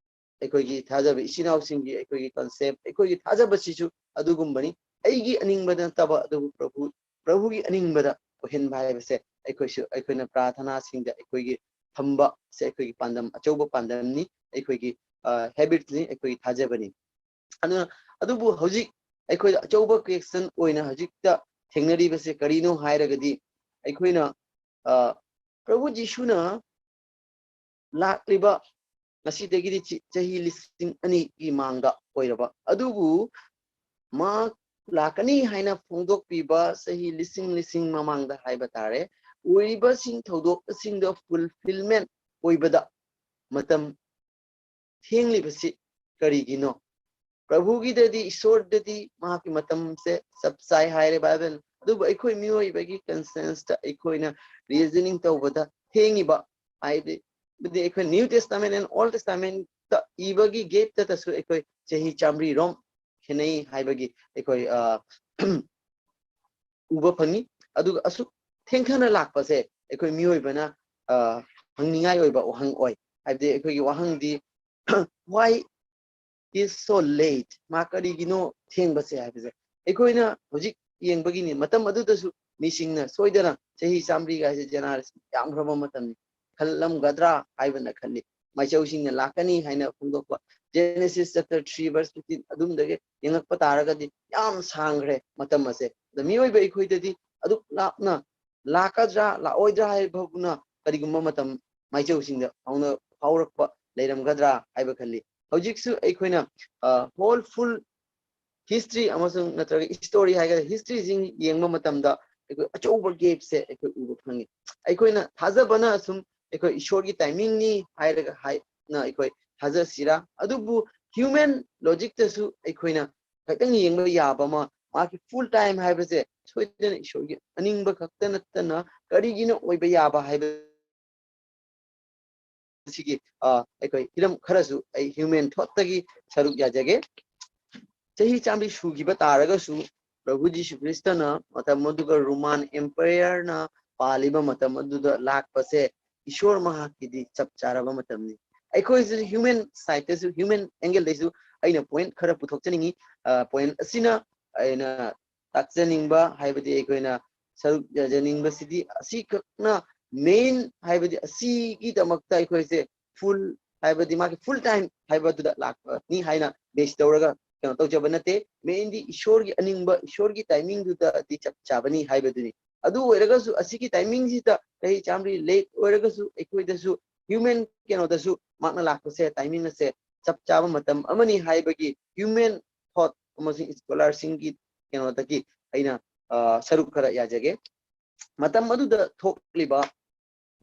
ꯑꯩꯈꯣꯏꯒꯤ ꯊꯥꯖꯕ ꯏꯆꯤꯟ ꯏꯅꯥꯎꯁꯤꯡꯒꯤ ꯑꯩꯈꯣꯏꯒꯤ ꯀꯟꯁꯦꯞ, ꯑꯩꯈꯣꯏꯒꯤ ꯊꯥꯖꯕꯁꯤꯁꯨ ꯑꯗꯨꯒꯨꯝꯕꯅꯤ꯫ ꯑꯩꯒꯤ ꯑꯅꯤꯡꯕꯗ ꯅꯠꯇꯕ, ꯑꯗꯨꯕꯨ ꯄ꯭ꯔꯚꯨ, ꯄ꯭ꯔꯚꯨꯒꯤ ꯑꯅꯤꯡꯕꯗ ꯑꯣꯏꯍꯟꯕ ꯍꯥꯏꯕꯁꯦ ꯑꯩꯈꯣꯏꯁꯨ, ꯑꯩꯈꯣꯏꯅ ꯄ꯭ꯔꯥꯊꯅꯥꯁꯤꯡꯗ ꯑꯩꯈꯣꯏꯒꯤ ꯊꯝꯕꯁꯦ ꯑꯩꯈꯣꯏꯒꯤ ꯄꯥꯟꯗꯝ, ꯑꯆꯧꯕ ꯄꯥꯟꯗꯝꯅꯤ, ꯑꯩꯈꯣꯏꯒꯤ ꯍꯦꯕꯤꯠꯅꯤ, ꯑꯩꯈꯣꯏꯒꯤ ꯊꯥꯖꯕꯅꯤ꯫ ꯑꯗꯨꯅ ꯑꯗꯨꯕꯨ ꯍꯧꯖꯤꯛ ꯑꯩꯈꯣꯏꯗ ꯑꯆꯧꯕ ꯀ꯭ꯋꯦꯁꯟ ꯑꯣꯏꯅ ꯍꯧꯖꯤꯛꯇ ꯊꯦꯡꯅꯔꯤꯕꯁꯦ ꯀꯔꯤꯅꯣ ꯍꯥꯏꯔꯒꯗꯤ, ꯑꯩꯈꯣꯏꯅ ꯄ꯭ꯔꯚꯨ ꯖꯤꯁꯨꯅ ꯂꯥꯛꯂꯤꯕ ꯉꯁꯤꯗꯒꯤꯗꯤ ꯆꯍꯤ ꯂꯤꯁꯤꯡ ꯑꯅꯤꯒꯤ ꯃꯥꯡꯗ ꯑꯣꯏꯔꯕ, ꯑꯗꯨꯕꯨ ꯃꯥ ꯂꯥꯛꯀꯅꯤ ꯍꯥꯏꯅ ꯐꯣꯡꯗꯣꯛꯄꯤꯕ ꯆꯍꯤ ꯂꯤꯁꯤꯡ ꯂꯤꯁꯤꯡ ꯃꯃꯥꯡꯗ ꯍꯥꯏꯕ ꯇꯥꯔꯦ, ꯑꯣꯏꯔꯤꯕꯁꯤꯡ ꯊꯧꯗꯣꯛꯁꯤꯡꯗ ꯐꯨꯜꯐꯤꯜꯃꯦꯟ ꯑꯣꯏꯕꯗ ꯃꯇꯝ ꯊꯦꯡꯂꯤꯕꯁꯤ ꯀꯔꯤꯒꯤꯅꯣ? ꯄ꯭ꯔꯚꯨꯒꯤꯗꯗꯤ, ꯏꯁꯣꯔꯗꯗꯤ ꯃꯍꯥꯛꯀꯤ ꯃꯇꯝꯁꯦ ꯆꯞ ꯆꯥꯏ ꯍꯥꯏꯔꯦ ꯕꯥꯏꯕꯜ, ꯑꯗꯨꯕꯨ ꯑꯩꯈꯣꯏ ꯃꯤꯑꯣꯏꯕꯒꯤ ꯀꯟꯁꯤꯌꯟꯁꯇ ꯑꯩꯈꯣꯏꯅ ꯔꯤꯖꯅꯤꯡ ꯇꯧꯕꯗ ꯊꯦꯡꯉꯤꯕ ꯍꯥꯏꯗꯤ, ꯑꯗꯨꯗꯤ ꯑꯩꯈꯣꯏ ꯅ꯭ꯌꯨ ꯇꯦꯁꯇꯥꯃꯦꯟ ꯑꯦꯟ ꯑꯣꯜ ꯇꯦꯁꯇꯥꯃꯦꯟꯇ ꯏꯕꯒꯤ ꯒꯦꯞꯇꯁꯨ ꯑꯩꯈꯣꯏ ꯆꯍꯤ ꯆꯥꯃꯔꯤ ꯔꯣꯝ ꯈꯦꯠꯅꯩ ꯍꯥꯏꯕꯒꯤ ꯑꯩꯈꯣꯏ ꯎꯕ ꯐꯪꯉꯤ꯫ ꯑꯗꯨꯒ ꯑꯁꯨꯛ ꯊꯦꯡꯊꯅ ꯂꯥꯛꯄꯁꯦ ꯑꯩꯈꯣꯏ ꯃꯤꯑꯣꯏꯕꯅ ꯍꯪꯅꯤꯡꯉꯥꯏ ꯑꯣꯏꯕ ꯋꯥꯍꯪ ꯑꯣꯏ꯫ ꯍꯥꯏꯕꯗꯤ ꯑꯩꯈꯣꯏꯒꯤ ꯋꯥꯍꯪꯗꯤ, why is so late? ꯃꯥ ꯀꯔꯤꯒꯤꯅꯣ ꯊꯦꯡꯕꯁꯦ ꯍꯥꯏꯕꯁꯦ ꯑꯩꯈꯣꯏꯅ ꯍꯧꯖꯤꯛ ꯌꯦꯡꯕꯒꯤꯅꯤ꯫ ꯃꯇꯝ ꯑꯗꯨꯗꯁꯨ ꯃꯤꯁꯤꯡꯅ ꯁꯣꯏꯗꯅ ꯆꯍꯤ ꯆꯥꯃꯔꯤ ꯍꯥꯏꯁꯦ ꯖꯦꯅꯦꯔꯦꯁꯟ ꯌꯥꯝꯈ꯭ꯔꯕ ꯃꯇꯝꯅꯤ ꯈꯜꯂꯝꯒꯗ꯭ꯔꯥ ꯍꯥꯏꯕꯅ ꯈꯜꯂꯤ꯫ ꯃꯥꯏꯆꯧꯁꯤꯡꯅ ꯂꯥꯛꯀꯅꯤ ꯍꯥꯏꯅ ꯐꯣꯡꯗꯣꯛꯄ Genesis chapter three verse fifteen ꯑꯗꯨꯝꯗꯒꯤ ꯌꯦꯡꯉꯛꯄ ꯇꯥꯔꯒꯗꯤ ꯌꯥꯝ ꯁꯥꯡꯈ꯭ꯔꯦ ꯃꯇꯝ ꯑꯁꯦ꯫ ꯑꯗ ꯃꯤꯑꯣꯏꯕ ꯑꯩꯈꯣꯏꯗꯗꯤ ꯑꯗꯨꯛ ꯂꯥꯞꯅ ꯂꯥꯛꯀꯗ꯭ꯔꯥ ꯂꯥꯛꯑꯣꯏꯗ꯭ꯔꯥ ꯍꯥꯏꯕꯕꯨꯅ ꯀꯔꯤꯒꯨꯝꯕ ꯃꯇꯝ ꯃꯥꯏꯆꯧꯁꯤꯡꯗ ꯐꯥꯎꯅ ꯐꯥꯎꯔꯛꯄ ꯂꯩꯔꯝꯒꯗ꯭ꯔꯥ ꯍꯥꯏꯕ ꯈꯜꯂꯤ꯫ ꯍꯧꯖꯤꯛꯁꯨ ꯑꯩꯈꯣꯏꯅ ꯍꯣꯜ ꯐꯨꯜ ꯍꯤꯁꯇ꯭ꯔꯤ ꯑꯃꯁꯨꯡ ꯅꯠꯇ꯭ꯔꯒ ꯏꯁꯇꯣꯔꯤ ꯍꯥꯏꯒꯗ꯭ꯔꯥ, ꯍꯤꯁꯇ꯭ꯔꯤꯁꯤꯡ ꯌꯦꯡꯕ ꯃꯇꯝꯗ ꯑꯩꯈꯣꯏ ꯑꯆꯧꯕ ꯒꯦꯞꯁꯦ ꯑꯩꯈꯣꯏ ꯎꯕ ꯐꯪꯉꯤ꯫ ꯑꯩꯈꯣꯏꯅ ꯊꯥꯖꯕꯅ ꯑꯁꯨꯝ ꯑꯩꯈꯣꯏ ꯏꯁꯣꯔꯒꯤ ꯇꯥꯏꯃꯤꯡꯅꯤ ꯍꯥꯏꯔꯒ ꯍꯥꯏꯅ ꯑꯩꯈꯣꯏ ꯊꯥꯖꯁꯤꯔꯥ? ꯑꯗꯨꯕꯨ ꯍ꯭ꯌꯨꯃꯦꯟ ꯂꯣꯖꯤꯛꯇꯁꯨ ꯑꯩꯈꯣꯏꯅ ꯈꯤꯇꯪ ꯌꯦꯡꯕ ꯌꯥꯕ ꯑꯃ, ꯃꯥꯒꯤ ꯐꯨꯜ ꯇꯥꯏꯝ ꯍꯥꯏꯕꯁꯦ ꯁꯣꯏꯗꯅ ꯏꯁꯣꯔꯒꯤ ꯑꯅꯤꯡꯕ ꯈꯛꯇ ꯅꯠꯇꯅ ꯀꯔꯤꯒꯤꯅ ꯑꯣꯏꯕ ꯌꯥꯕ ꯍꯥꯏꯕ ꯁꯤꯒꯤ ꯑꯩꯈꯣꯏ ꯍꯤꯔꯝ ꯈꯔꯁꯨ ꯑꯩ ꯍ꯭ꯌꯨꯃꯦꯟ ꯊꯣꯠꯇꯒꯤ ꯁꯔꯨꯛ ꯌꯥꯖꯒꯦ꯫ ꯆꯍꯤ ꯆꯥꯝꯃꯔꯤ ꯁꯨꯈꯤꯕ ꯇꯥꯔꯒꯁꯨ ꯄ꯭ꯔꯚꯨ ꯖꯤꯁꯨ ꯈ꯭ꯔꯤꯁꯇꯅ ꯃꯇꯝ ꯑꯗꯨꯒ ꯔꯣꯃꯥꯟ ꯑꯦꯝꯄꯥꯌꯔꯅ ꯄꯥꯜꯂꯤꯕ ꯃꯇꯝ ꯑꯗꯨꯗ ꯂꯥꯛꯄꯁꯦ ꯏꯁꯣꯔ ꯃꯍꯥꯛꯀꯤꯗꯤ ꯆꯞ ꯆꯥꯔꯕ ꯃꯇꯝꯅꯤ꯫ ꯑꯩꯈꯣꯏꯁꯨ ꯍ꯭ꯌꯨꯃꯦꯟ ꯁꯥꯏꯠꯇꯁꯨ, ꯍ꯭ꯌꯨꯃꯦꯟ ꯑꯦꯡꯒꯜꯗꯩꯁꯨ ꯑꯩꯅ ꯄꯣꯏꯟꯠ ꯈꯔ ꯄꯨꯊꯣꯛꯆꯅꯤꯡꯉꯤ꯫ ꯄꯣꯏꯟꯠ ꯑꯁꯤꯅ ꯑꯩꯅ ꯇꯥꯛꯆꯅꯤꯡꯕ ꯍꯥꯏꯕꯗꯤ ꯑꯩꯈꯣꯏꯅ ꯁꯔꯨꯛ ꯌꯥꯖꯅꯤꯡꯕꯁꯤꯗꯤ ꯑꯁꯤꯈꯛꯅ ꯃꯦꯟ ꯍꯥꯏꯕꯗꯤ ꯑꯁꯤꯒꯤꯗꯃꯛꯇ ꯑꯩꯈꯣꯏꯁꯦ ꯐꯨꯜ ꯍꯥꯏꯕꯗꯤ ꯃꯥꯒꯤ ꯐꯨꯜ ꯇꯥꯏꯝ ꯍꯥꯏꯕꯗꯨꯗ ꯂꯥꯛꯄꯅꯤ ꯍꯥꯏꯅ ꯕꯦꯁ ꯇꯧꯔꯒ ꯀꯩꯅꯣ ꯇꯧꯖꯕ ꯅꯠꯇꯦ꯫ ꯃꯦꯟꯗꯤ ꯏꯁꯣꯔꯒꯤ ꯑꯅꯤꯡꯕ, ꯏꯁꯣꯔꯒꯤ ꯇꯥꯏꯃꯤꯡꯗꯨꯗꯗꯤ ꯆꯞ ꯆꯥꯕꯅꯤ ꯍꯥꯏꯕꯗꯨꯅꯤ꯫ ꯑꯗꯨ ꯑꯣꯏꯔꯒꯁꯨ ꯑꯁꯤꯒꯤ ꯇꯥꯏꯃꯤꯡꯁꯤꯗ ꯆꯍꯤ ꯆꯥꯝꯃꯔꯤ ꯂꯦꯠ ꯑꯣꯏꯔꯒꯁꯨ ꯑꯩꯈꯣꯏꯗꯁꯨ ꯍ꯭ꯌꯨꯃꯦꯟ ꯀꯩꯅꯣꯗꯁꯨ ꯃꯥꯛꯅ ꯂꯥꯛꯄꯁꯦ, ꯇꯥꯏꯃꯤꯡ ꯑꯁꯦ ꯆꯞ ꯆꯥꯕ ꯃꯇꯝ ꯑꯃꯅꯤ ꯍꯥꯏꯕꯒꯤ ꯍ꯭ꯌꯨꯃꯦꯟ ꯊꯣꯠ ꯑꯃꯁꯨꯡ ꯁ꯭ꯀꯣꯂꯥꯔꯁꯤꯡꯒꯤ ꯀꯩꯅꯣꯗꯒꯤ ꯑꯩꯅ, ꯑ, ꯁꯔꯨꯛ ꯈꯔ ꯌꯥꯖꯒꯦ꯫ ꯃꯇꯝ ꯑꯗꯨꯗ ꯊꯣꯛꯂꯤꯕ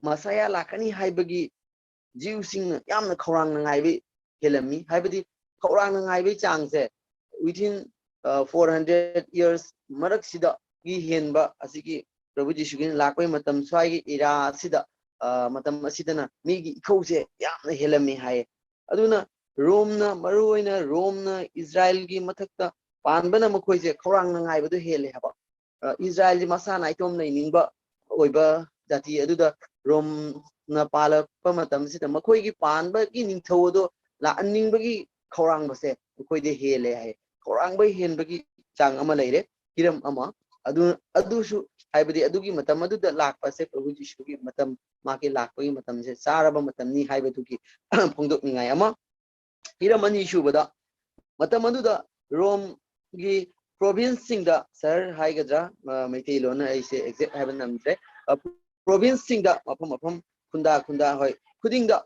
ꯃꯁꯥꯌꯥ ꯂꯥꯛꯀꯅꯤ ꯍꯥꯏꯕꯒꯤ ꯖꯤꯎꯁꯤꯡꯅ ꯌꯥꯝꯅ ꯈꯧꯔꯥꯡꯅ ꯉꯥꯏꯕ ꯍꯦꯜꯂꯝꯃꯤ꯫ ꯍꯥꯏꯕꯗꯤ ꯈꯧꯔꯥꯡꯅ ꯉꯥꯏꯕꯒꯤ ꯆꯥꯡꯁꯦ within, ꯑ, four hundred years ꯃꯔꯛꯁꯤꯗꯒꯤ ꯍꯦꯟꯕ ꯑꯁꯤꯒꯤ ꯄ꯭ꯔꯚꯨ ꯖꯤꯁꯨꯒꯤ ꯂꯥꯛꯄꯒꯤ ꯃꯇꯝ ꯁ꯭ꯋꯥꯏꯒꯤ ꯏꯔꯥ ꯑꯁꯤꯗ, ꯑ, ꯃꯇꯝ ꯑꯁꯤꯗꯅ ꯃꯤꯒꯤ ꯏꯈꯧꯁꯦ ꯌꯥꯝꯅ ꯍꯦꯜꯂꯝꯃꯤ ꯍꯥꯏꯌꯦ꯫ ꯑꯗꯨꯅ ꯔꯣꯝꯅ, ꯃꯔꯨꯑꯣꯏꯅ ꯔꯣꯝꯅ ꯏꯁꯔꯥꯌꯦꯜꯒꯤ ꯃꯊꯛꯇ ꯄꯥꯟꯕꯅ ꯃꯈꯣꯏꯁꯦ ꯈꯧꯔꯥꯡꯅ ꯉꯥꯏꯕꯗꯨ ꯍꯦꯜꯂꯦ ꯍꯥꯏꯕ꯫ ꯑ, ꯏꯁꯔꯥꯌꯦꯜꯁꯤ ꯃꯁꯥ ꯅꯥꯏꯇꯣꯝ ꯂꯩꯅꯤꯡꯕ ꯑꯣꯏꯕ ꯖꯥꯇꯤ ꯑꯗꯨꯗ ꯔꯣꯝꯅ ꯄꯥꯜꯂꯛꯄ ꯃꯇꯝꯁꯤꯗ ꯃꯈꯣꯏꯒꯤ ꯄꯥꯟꯕꯒꯤ ꯅꯤꯡꯊꯧ ꯑꯗꯣ ꯂꯥꯛꯍꯟꯅꯤꯡꯕꯒꯤ ꯈꯧꯔꯥꯡꯕꯁꯦ ꯃꯈꯣꯏꯗ ꯍꯦꯜꯂꯦ ꯍꯥꯏ꯫ ꯈꯧꯔꯥꯡꯕ ꯍꯦꯟꯕꯒꯤ ꯆꯥꯡ ꯑꯃ ꯂꯩꯔꯦ, ꯍꯤꯔꯝ ꯑꯃ꯫ ꯑꯗꯨ, ꯑꯗꯨꯁꯨ ꯍꯥꯏꯕꯗꯤ ꯑꯗꯨꯒꯤ ꯃꯇꯝ ꯑꯗꯨꯗ ꯂꯥꯛꯄꯁꯦ ꯄ꯭ꯔꯚꯨ ꯖꯤꯁꯨꯒꯤ ꯃꯇꯝ, ꯃꯥꯒꯤ ꯂꯥꯛꯄꯒꯤ ꯃꯇꯝꯁꯦ ꯆꯥꯔꯕ ꯃꯇꯝꯅꯤ ꯍꯥꯏꯕꯗꯨꯒꯤ ꯐꯣꯡꯗꯣꯛꯅꯤꯡꯉꯥꯏ ꯑꯃ꯫ ꯍꯤꯔꯝ ꯑꯅꯤꯁꯨꯕꯗ, ꯃꯇꯝ ꯑꯗꯨꯗ ꯔꯣꯝꯒꯤ ꯄ꯭ꯔꯣꯚꯤꯟꯁꯁꯤꯡꯗ, ꯁꯍꯔ ꯍꯥꯏꯒꯗ꯭ꯔꯥ, ꯑ, ꯃꯩꯇꯩꯂꯣꯟꯅ ꯑꯩꯁꯦ ꯑꯦꯛꯖꯦꯛ ꯍꯥꯏꯕ ꯉꯝꯗ꯭ꯔꯦ, ꯑ, ꯄ꯭ꯔꯣꯚꯤꯟꯁꯁꯤꯡꯗ, ꯃꯐꯝ ꯃꯐꯝ, ꯈꯨꯟꯗꯥ ꯈꯨꯟꯗꯥ, ꯍꯣꯏ, ꯈꯨꯗꯤꯡꯗ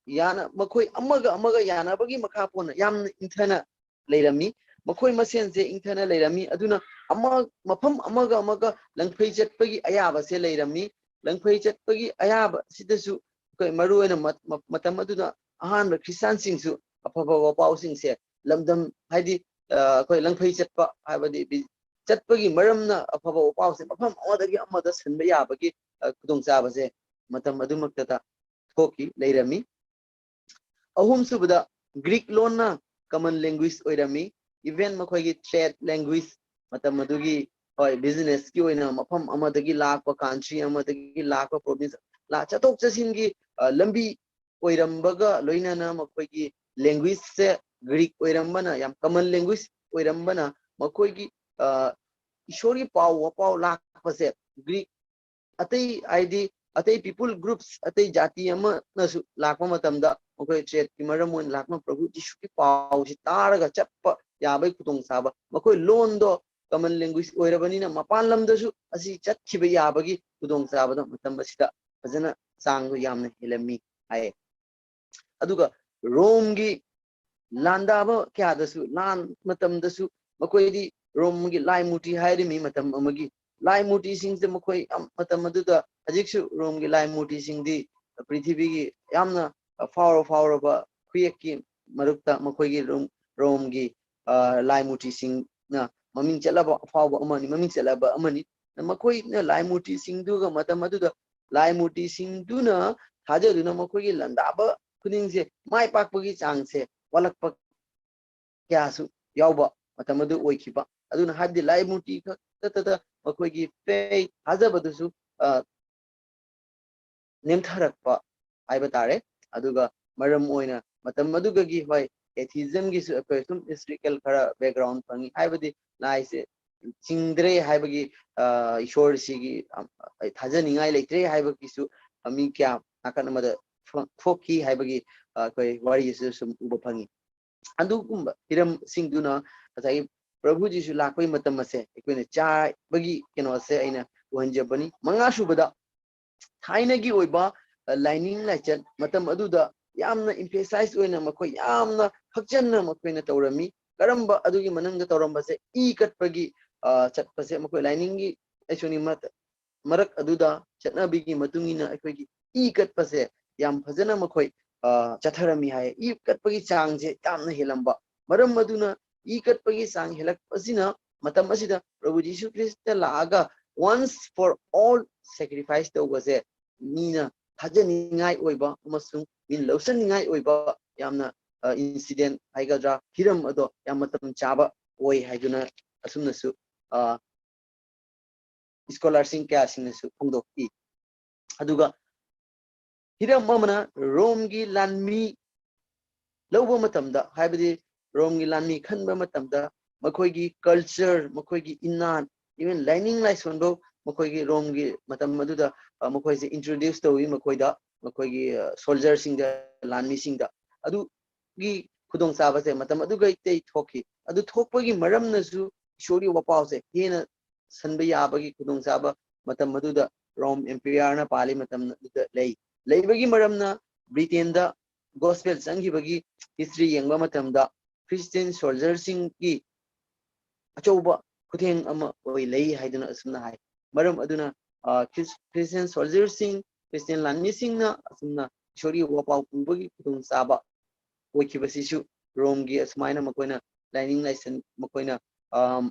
ꯌꯥꯅ-, ꯃꯈꯣꯏ ꯑꯃꯒ ꯑꯃꯒ ꯌꯥꯅꯕꯒꯤ ꯃꯈꯥ ꯄꯣꯟꯅ ꯌꯥꯝꯅ ꯏꯪꯊꯅ ꯂꯩꯔꯝꯃꯤ꯫ ꯃꯈꯣꯏ ꯃꯁꯦꯟꯁꯦ ꯏꯪꯊꯅ ꯂꯩꯔꯝꯃꯤ꯫ ꯑꯗꯨꯅ ꯑꯃ, ꯃꯐꯝ ꯑꯃꯒ ꯑꯃꯒ ꯂꯪꯐꯩ ꯆꯠꯄꯒꯤ ꯑꯌꯥꯕꯁꯦ ꯂꯩꯔꯝꯃꯤ꯫ ꯂꯪꯐꯩ ꯆꯠꯄꯒꯤ ꯑꯌꯥꯕ ꯑꯁꯤꯗꯁꯨ ꯑꯩꯈꯣꯏ ꯃꯔꯨꯑꯣꯏꯅ ꯃ-, ꯃ-, ꯃꯇꯝ ꯑꯗꯨꯗ ꯑꯍꯥꯟꯕ ꯈ꯭ꯔꯤꯁꯇꯥꯟꯁꯤꯡꯁꯨ ꯑꯐꯕ ꯋꯥꯄꯥꯎꯁꯤꯡꯁꯦ ꯂꯝꯗꯝ, ꯍꯥꯏꯗꯤ, ꯑ, ꯑꯩꯈꯣꯏ ꯂꯪꯐꯩ ꯆꯠꯄ ꯍꯥꯏꯕꯗꯤ ꯕꯤ-, ꯆꯠꯄꯒꯤ ꯃꯔꯝꯅ ꯑꯐꯕ ꯋꯥꯄꯥꯎꯁꯦ ꯃꯐꯝ ꯑꯃꯗꯒꯤ ꯑꯃꯗ ꯁꯟꯕ ꯌꯥꯕꯒꯤ, ꯑ, ꯈꯨꯗꯣꯡꯆꯥꯕꯁꯦ ꯃꯇꯝ ꯑꯗꯨꯃꯛꯇꯗ ꯊꯣꯛꯈꯤ, ꯂꯩꯔꯝꯃꯤ꯫ ꯑꯍꯨꯝꯁꯨꯕꯗ, ꯒ꯭ꯔꯤꯛ ꯂꯣꯟꯅ ꯀꯃꯟ ꯂꯦꯡꯒ꯭ꯋꯦꯖ ꯑꯣꯏꯔꯝꯃꯤ꯫ ꯏꯚꯦꯟ ꯃꯈꯣꯏꯒꯤ ꯇ꯭ꯔꯦꯗ ꯂꯦꯡꯒ꯭ꯋꯦꯖ, ꯃꯇꯝ ꯑꯗꯨꯒꯤ, ꯍꯣꯏ, ꯕꯤꯖꯤꯅꯦꯁꯀꯤ ꯑꯣꯏꯅ ꯃꯐꯝ ꯑꯃꯗꯒꯤ ꯂꯥꯛꯄ, ꯀꯟꯇ꯭ꯔꯤ ꯑꯃꯗꯒꯤ ꯂꯥꯛꯄ, ꯄ꯭ꯔꯣꯚꯤꯟꯁ ꯂꯥ-, ꯆꯠꯊꯣꯛ ꯆꯠꯁꯤꯟꯒꯤ, ꯑ, ꯂꯝꯕꯤ ꯑꯣꯏꯔꯝꯕꯒ ꯂꯣꯏꯅꯅ ꯃꯈꯣꯏꯒꯤ ꯂꯦꯡꯒ꯭ꯋꯦꯖꯁꯦ ꯒ꯭ꯔꯤꯛ ꯑꯣꯏꯔꯝꯕꯅ, ꯌꯥꯝ ꯀꯃꯟ ꯂꯦꯡꯒ꯭ꯋꯦꯖ ꯑꯣꯏꯔꯝꯕꯅ ꯃꯈꯣꯏꯒꯤ, ꯑ, ꯏꯁꯣꯔꯒꯤ ꯄꯥꯎ ꯋꯥꯄꯥꯎ ꯂꯥꯛꯄꯁꯦ ꯒ꯭ꯔꯤꯛ, ꯑꯇꯩ ꯍꯥꯏꯗꯤ ꯑꯇꯩ people groups, ꯑꯇꯩ ꯖꯥꯇꯤ ꯑꯃꯅꯁꯨ ꯂꯥꯛꯄ ꯃꯇꯝꯗ ꯃꯈꯣꯏ tradeꯀꯤ ꯃꯔꯝ ꯑꯣꯏꯅ ꯂꯥꯛꯄ ꯄ꯭ꯔꯚꯨ ꯖꯤꯁꯨꯒꯤ ꯄꯥꯎꯁꯤ ꯇꯥꯔꯒ ꯆꯠꯄ ꯌꯥꯕꯒꯤ ꯈꯨꯗꯣꯡꯆꯥꯕ, ꯃꯈꯣꯏ ꯂꯣꯟꯗꯣ common language ꯑꯣꯏꯔꯕꯅꯤꯅ ꯃꯄꯥꯟ ꯂꯝꯗꯁꯨ ꯑꯁꯤ ꯆꯠꯈꯤꯕ ꯌꯥꯕꯒꯤ ꯈꯨꯗꯣꯡꯆꯥꯕꯗꯣ ꯃꯇꯝ ꯑꯁꯤꯗ ꯐꯖꯅ ꯆꯥꯡꯗꯣ ꯌꯥꯝꯅ ꯍꯦꯜꯂꯝꯃꯤ ꯍꯥꯏꯌꯦ꯫ ꯑꯗꯨꯒ ꯔꯣꯝꯒꯤ ꯂꯥꯟꯗꯥꯕ ꯀꯌꯥꯗꯁꯨ, ꯂꯥꯟ ꯃꯇꯝꯗꯁꯨ ꯃꯈꯣꯏꯗꯤ ꯔꯣꯝꯒꯤ ꯂꯥꯏ ꯃꯨꯔꯇꯤ ꯍꯥꯏꯔꯤꯃꯤ ꯃꯇꯝ ꯑꯃꯒꯤ ꯂꯥꯏ ꯃꯨꯔꯇꯤꯁꯤꯡꯁꯦ ꯃꯈꯣꯏ ꯌꯥꯝ ꯃꯇꯝ ꯑꯗꯨꯗ, ꯍꯧꯖꯤꯛꯁꯨ ꯔꯣꯝꯒꯤ ꯂꯥꯏ ꯃꯨꯔꯇꯤꯁꯤꯡꯗꯤ ꯄ꯭ꯔꯤꯊꯤꯕꯤꯒꯤ ꯌꯥꯝꯅ ꯐꯥꯎꯔ ꯐꯥꯎꯔꯕ ꯈꯨꯌꯦꯛꯀꯤ ꯃꯔꯛꯇ ꯃꯈꯣꯏꯒꯤ ꯔꯣꯝ-, ꯔꯣꯝꯒꯤ, ꯑ, ꯂꯥꯏ ꯃꯨꯔꯇꯤꯁꯤꯡꯅ ꯃꯃꯤꯡ ꯆꯠꯂꯕ ꯑꯐꯥꯎꯕ ꯑꯃꯅꯤ, ꯃꯃꯤꯡ ꯆꯠꯂꯕ ꯑꯃꯅꯤ꯫ ꯃꯈꯣꯏꯅ ꯂꯥꯏ ꯃꯨꯔꯇꯤꯁꯤꯡꯗꯨꯒ ꯃꯇꯝ ꯑꯗꯨꯗ ꯂꯥꯏ ꯃꯨꯔꯇꯤꯁꯤꯡꯗꯨꯅ ꯊꯥꯖꯗꯨꯅ ꯃꯈꯣꯏꯒꯤ ꯂꯥꯟꯗꯥꯕ ꯈꯨꯗꯤꯡꯁꯦ ꯃꯥꯏ ꯄꯥꯛꯄꯒꯤ ꯆꯥꯡꯁꯦ ꯋꯥꯠꯂꯛꯄ ꯀꯌꯥꯁꯨ ꯌꯥꯎꯕ ꯃꯇꯝ ꯑꯗꯨ ꯑꯣꯏꯈꯤꯕ꯫ ꯑꯗꯨꯅ ꯍꯥꯏꯕꯗꯤ ꯂꯥꯏ ꯃꯨꯔꯇꯤ ꯈꯛꯇꯗ ꯃꯈꯣꯏꯒꯤ faith, ꯊꯥꯖꯕꯗꯨꯁꯨ, ꯑ, ꯅꯦꯝꯊꯔꯛꯄ ꯍꯥꯏꯕ ꯇꯥꯔꯦ꯫ ꯑꯗꯨꯒ ꯃꯔꯝ ꯑꯣꯏꯅ ꯃꯇꯝ ꯑꯗꯨꯒꯒꯤ, ꯍꯣꯏ, atheismꯒꯤꯁꯨ ꯑꯩꯈꯣꯏ ꯁꯨꯝ historical ꯈꯔ background ꯐꯪꯉꯤ, ꯍꯥꯏꯕꯗꯤ ꯂꯥꯏꯁꯦ ꯆꯤꯡꯗ꯭ꯔꯦ ꯍꯥꯏꯕꯒꯤ, ꯑ, ꯏꯁꯣꯔꯁꯤꯒꯤ, ꯑ, ꯊꯥꯖꯅꯤꯡꯉꯥꯏ ꯂꯩꯇ꯭ꯔꯦ ꯍꯥꯏꯕꯒꯤꯁꯨ ꯃꯤ ꯀꯌꯥ ꯅꯥꯀꯟ ꯑꯃꯗ ꯊꯣꯛ-, ꯊꯣꯛꯈꯤ ꯍꯥꯏꯕꯒꯤ, ꯑ, ꯑꯩꯈꯣꯏ ꯋꯥꯔꯤꯁꯨ ꯁꯨꯝ ꯎꯕ ꯐꯪꯉꯤ꯫ ꯑꯗꯨꯒꯨꯝꯕ ꯍꯤꯔꯝꯁꯤꯡꯗꯨꯅ ꯉꯁꯥꯏꯒꯤ ꯄ꯭ꯔꯚꯨ ꯖꯤꯁꯨ ꯂꯥꯛꯄꯒꯤ ꯃꯇꯝ ꯑꯁꯦ ꯑꯩꯈꯣꯏꯅ ꯆꯥꯏꯕꯒꯤ ꯀꯩꯅꯣꯁꯦ ꯑꯩꯅ ꯎꯍꯟꯖꯕꯅꯤ꯫ ꯃꯉꯥ ꯁꯨꯕꯗ, ꯊꯥꯏꯅꯒꯤ ꯑꯣꯏꯕ, ꯑ, ꯂꯥꯏꯅꯤꯡ ꯂꯥꯏꯆꯠ ꯃꯇꯝ ꯑꯗꯨꯗ ꯌꯥꯝꯅ emphasize ꯑꯣꯏꯅ ꯃꯈꯣꯏ ꯌꯥꯝꯅ ꯍꯛꯆꯟꯅ ꯃꯈꯣꯏꯅ ꯇꯧꯔꯝꯃꯤ꯫ ꯀꯔꯝꯕ ꯑꯗꯨꯒꯤ ꯃꯅꯨꯡꯗ ꯇꯧꯔꯝꯕꯁꯦ? ꯏ ꯀꯠꯄꯒꯤ, ꯑ, ꯆꯠꯄꯁꯦ ꯃꯈꯣꯏ ꯂꯥꯏꯅꯤꯡꯒꯤ ꯂꯥꯏꯁꯣꯟꯒꯤ ꯃꯔꯛ-, ꯃꯔꯛ ꯑꯗꯨꯗ ꯆꯠꯅꯕꯤꯒꯤ ꯃꯇꯨꯡ ꯏꯟꯅ ꯑꯩꯈꯣꯏꯒꯤ ꯏ ꯀꯠꯄꯁꯦ ꯌꯥꯝ ꯐꯖꯅ ꯃꯈꯣꯏ, ꯑ, ꯆꯠꯊꯔꯝꯃꯤ ꯍꯥꯏ꯫ ꯏ ꯀꯠꯄꯒꯤ ꯆꯥꯡꯁꯦ ꯌꯥꯝꯅ ꯍꯦꯜꯂꯝꯕ꯫ ꯃꯔꯝ ꯑꯗꯨꯅ ꯏ ꯀꯠꯄꯒꯤ ꯆꯥꯡ ꯍꯦꯜꯂꯛꯄꯁꯤꯅ ꯃꯇꯝ ꯑꯁꯤꯗ ꯄ꯭ꯔꯚꯨ ꯖꯤꯁꯨ ꯈ꯭ꯔꯤꯁꯇ ꯂꯥꯛꯑꯒ once for all sacrifice ꯇꯧꯕꯁꯦ ꯃꯤꯅ ꯊꯥꯖꯅꯤꯡꯉꯥꯏ ꯑꯣꯏꯕ ꯑꯃꯁꯨꯡ ꯃꯤꯅ ꯂꯧꯁꯟꯅꯤꯡꯉꯥꯏ ꯑꯣꯏꯕ ꯌꯥꯝꯅ, ꯑ, incident ꯍꯥꯏꯒꯗ꯭ꯔꯥ, ꯍꯤꯔꯝ ꯑꯗꯣ ꯌꯥꯝ ꯃꯇꯝ ꯆꯥꯕ ꯑꯣꯏ ꯍꯥꯏꯗꯨꯅ ꯑꯁꯨꯝꯅꯁꯨ, ꯑ, scholarꯁꯤꯡ ꯀꯌꯥꯁꯤꯡꯅꯁꯨ ꯐꯣꯡꯗꯣꯛꯏ꯫ ꯑꯗꯨꯒ ꯍꯤꯔꯝ ꯑꯃꯅ ꯔꯣꯝꯒꯤ ꯂꯥꯟꯃꯤ ꯂꯧꯕ ꯃꯇꯝꯗ, ꯍꯥꯏꯕꯗꯤ ꯔꯣꯝꯒꯤ ꯂꯥꯟꯃꯤ ꯈꯟꯕ ꯃꯇꯝꯗ ꯃꯈꯣꯏꯒꯤ culture, ꯃꯈꯣꯏꯒꯤ ꯏꯅꯥꯠ, even ꯂꯥꯏꯅꯤꯡ ꯂꯥꯏꯁꯣꯟꯐꯧ ꯃꯈꯣꯏꯒꯤ ꯔꯣꯝꯒꯤ ꯃꯇꯝ ꯑꯗꯨꯗ ꯑ, ꯃꯈꯣꯏꯁꯦ introduce ꯇꯧꯏ ꯃꯈꯣꯏꯗ, ꯃꯈꯣꯏꯒꯤ, ꯑ, soldierꯁꯤꯡꯗ, ꯂꯥꯟꯃꯤꯁꯤꯡꯗ꯫ ꯑꯗꯨꯒꯤ ꯈꯨꯗꯣꯡꯆꯥꯕꯁꯦ ꯃꯇꯝ ꯑꯗꯨꯒꯩꯗꯩ ꯊꯣꯛꯈꯤ꯫ ꯑꯗꯨ ꯊꯣꯛꯄꯒꯤ ꯃꯔꯝꯅꯁꯨ ꯏꯁꯣꯔꯒꯤ ꯋꯥꯄꯥꯎꯁꯦ ꯍꯦꯟꯅ ꯁꯟꯕ ꯌꯥꯕꯒꯤ ꯈꯨꯗꯣꯡꯆꯥꯕ ꯃꯇꯝ ꯑꯗꯨꯗ Rome Empireꯅ ꯄꯥꯜꯂꯤ ꯃꯇꯝ ꯑꯗꯨꯗ ꯂꯩ꯫ ꯂꯩꯕꯒꯤ ꯃꯔꯝꯅ Britainꯗ gospel ꯆꯪꯈꯤꯕꯒꯤ history ꯌꯦꯡꯕ ꯃꯇꯝꯗ Christian soldierꯁꯤꯡꯒꯤ ꯑꯆꯧꯕ ꯈꯨꯊꯦꯡ ꯑꯃ ꯑꯣꯏ ꯂꯩ ꯍꯥꯏꯗꯨꯅ ꯑꯁꯨꯝꯅ ꯍꯥꯏ꯫ ꯃꯔꯝ ꯑꯗꯨꯅ, ꯑ, Chris-, Christian soldierꯁꯤꯡ, Christian ꯂꯥꯟꯃꯤꯁꯤꯡꯅ ꯑꯁꯨꯝꯅ ꯏꯁꯣꯔꯒꯤ ꯋꯥꯄꯥꯎ ꯄꯨꯕꯒꯤ ꯈꯨꯗꯣꯡꯆꯥꯕ ꯑꯣꯏꯈꯤꯕꯁꯤꯁꯨ ꯔꯣꯝꯒꯤ ꯑꯁꯨꯃꯥꯏꯅ ꯃꯈꯣꯏꯅ ꯂꯥꯏꯅꯤꯡ ꯂꯥꯏꯁꯟ ꯃꯈꯣꯏꯅ, ꯑ,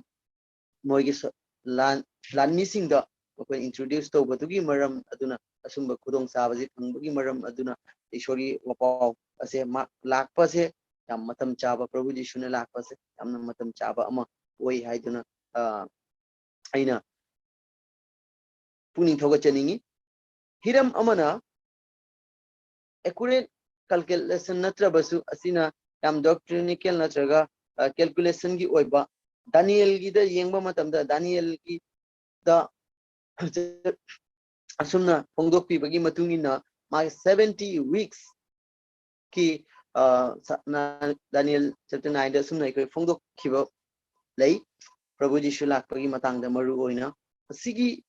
ꯃꯣꯏꯒꯤ ꯁ-, ꯂꯥꯟ-, ꯂꯥꯟꯃꯤꯁꯤꯡꯗ ꯃꯈꯣꯏꯅ introduce ꯇꯧꯕꯗꯨꯒꯤ ꯃꯔꯝ ꯑꯗꯨꯅ ꯑꯁꯨꯝꯕ ꯈꯨꯗꯣꯡꯆꯥꯕꯁꯤ ꯐꯪꯕꯒꯤ ꯃꯔꯝ ꯑꯗꯨꯅ ꯏꯁꯣꯔꯒꯤ ꯋꯥꯄꯥꯎ ꯑꯁꯦ ꯃꯥ-, ꯂꯥꯛꯄꯁꯦ ꯌꯥꯝ ꯃꯇꯝ ꯆꯥꯕ, ꯄ꯭ꯔꯚꯨ ꯖꯤꯁꯨꯅ ꯂꯥꯛꯄꯁꯦ ꯌꯥꯝꯅ ꯃꯇꯝ ꯆꯥꯕ ꯑꯃ ꯑꯣꯏ ꯍꯥꯏꯗꯨꯅ, ꯑ, ꯑꯩꯅ ꯄꯨꯛꯅꯤꯡ ꯊꯧꯒꯠꯆꯅꯤꯡꯉꯤ꯫ ꯍꯤꯔꯝ ꯑꯃꯅ accurate calculation ꯅꯠꯇ꯭ꯔꯕꯁꯨ ꯑꯁꯤꯅ ꯌꯥꯝ doctrinical ꯅꯠꯇ꯭ꯔꯒ, ꯑ, calculationꯒꯤ ꯑꯣꯏꯕ ꯗꯥꯅꯤꯌꯦꯜꯒꯤꯗ ꯌꯦꯡꯕ ꯃꯇꯝꯗ ꯗꯥꯅꯤꯌꯦꯜꯒꯤꯗ ꯑꯁꯨꯝꯅ ꯐꯣꯡꯗꯣꯛꯄꯤꯕꯒꯤ ꯃꯇꯨꯡ ꯏꯟꯅ ꯃꯥꯒꯤ seventy weeks ꯀꯤ, ꯑ, ꯁ-, ꯅ-, ꯗꯥꯅꯤꯌꯦꯜ chapter nineꯗ ꯑꯁꯨꯝꯅ ꯑꯩꯈꯣꯏ ꯐꯣꯡꯗꯣꯛꯈꯤꯕ ꯂꯩ꯫ ꯄ꯭ꯔꯚꯨ ꯖꯤꯁꯨ ꯂꯥꯛꯄꯒꯤ ꯃꯇꯥꯡꯗ ꯃꯔꯨ ꯑꯣꯏꯅ ꯑꯁꯤꯒꯤ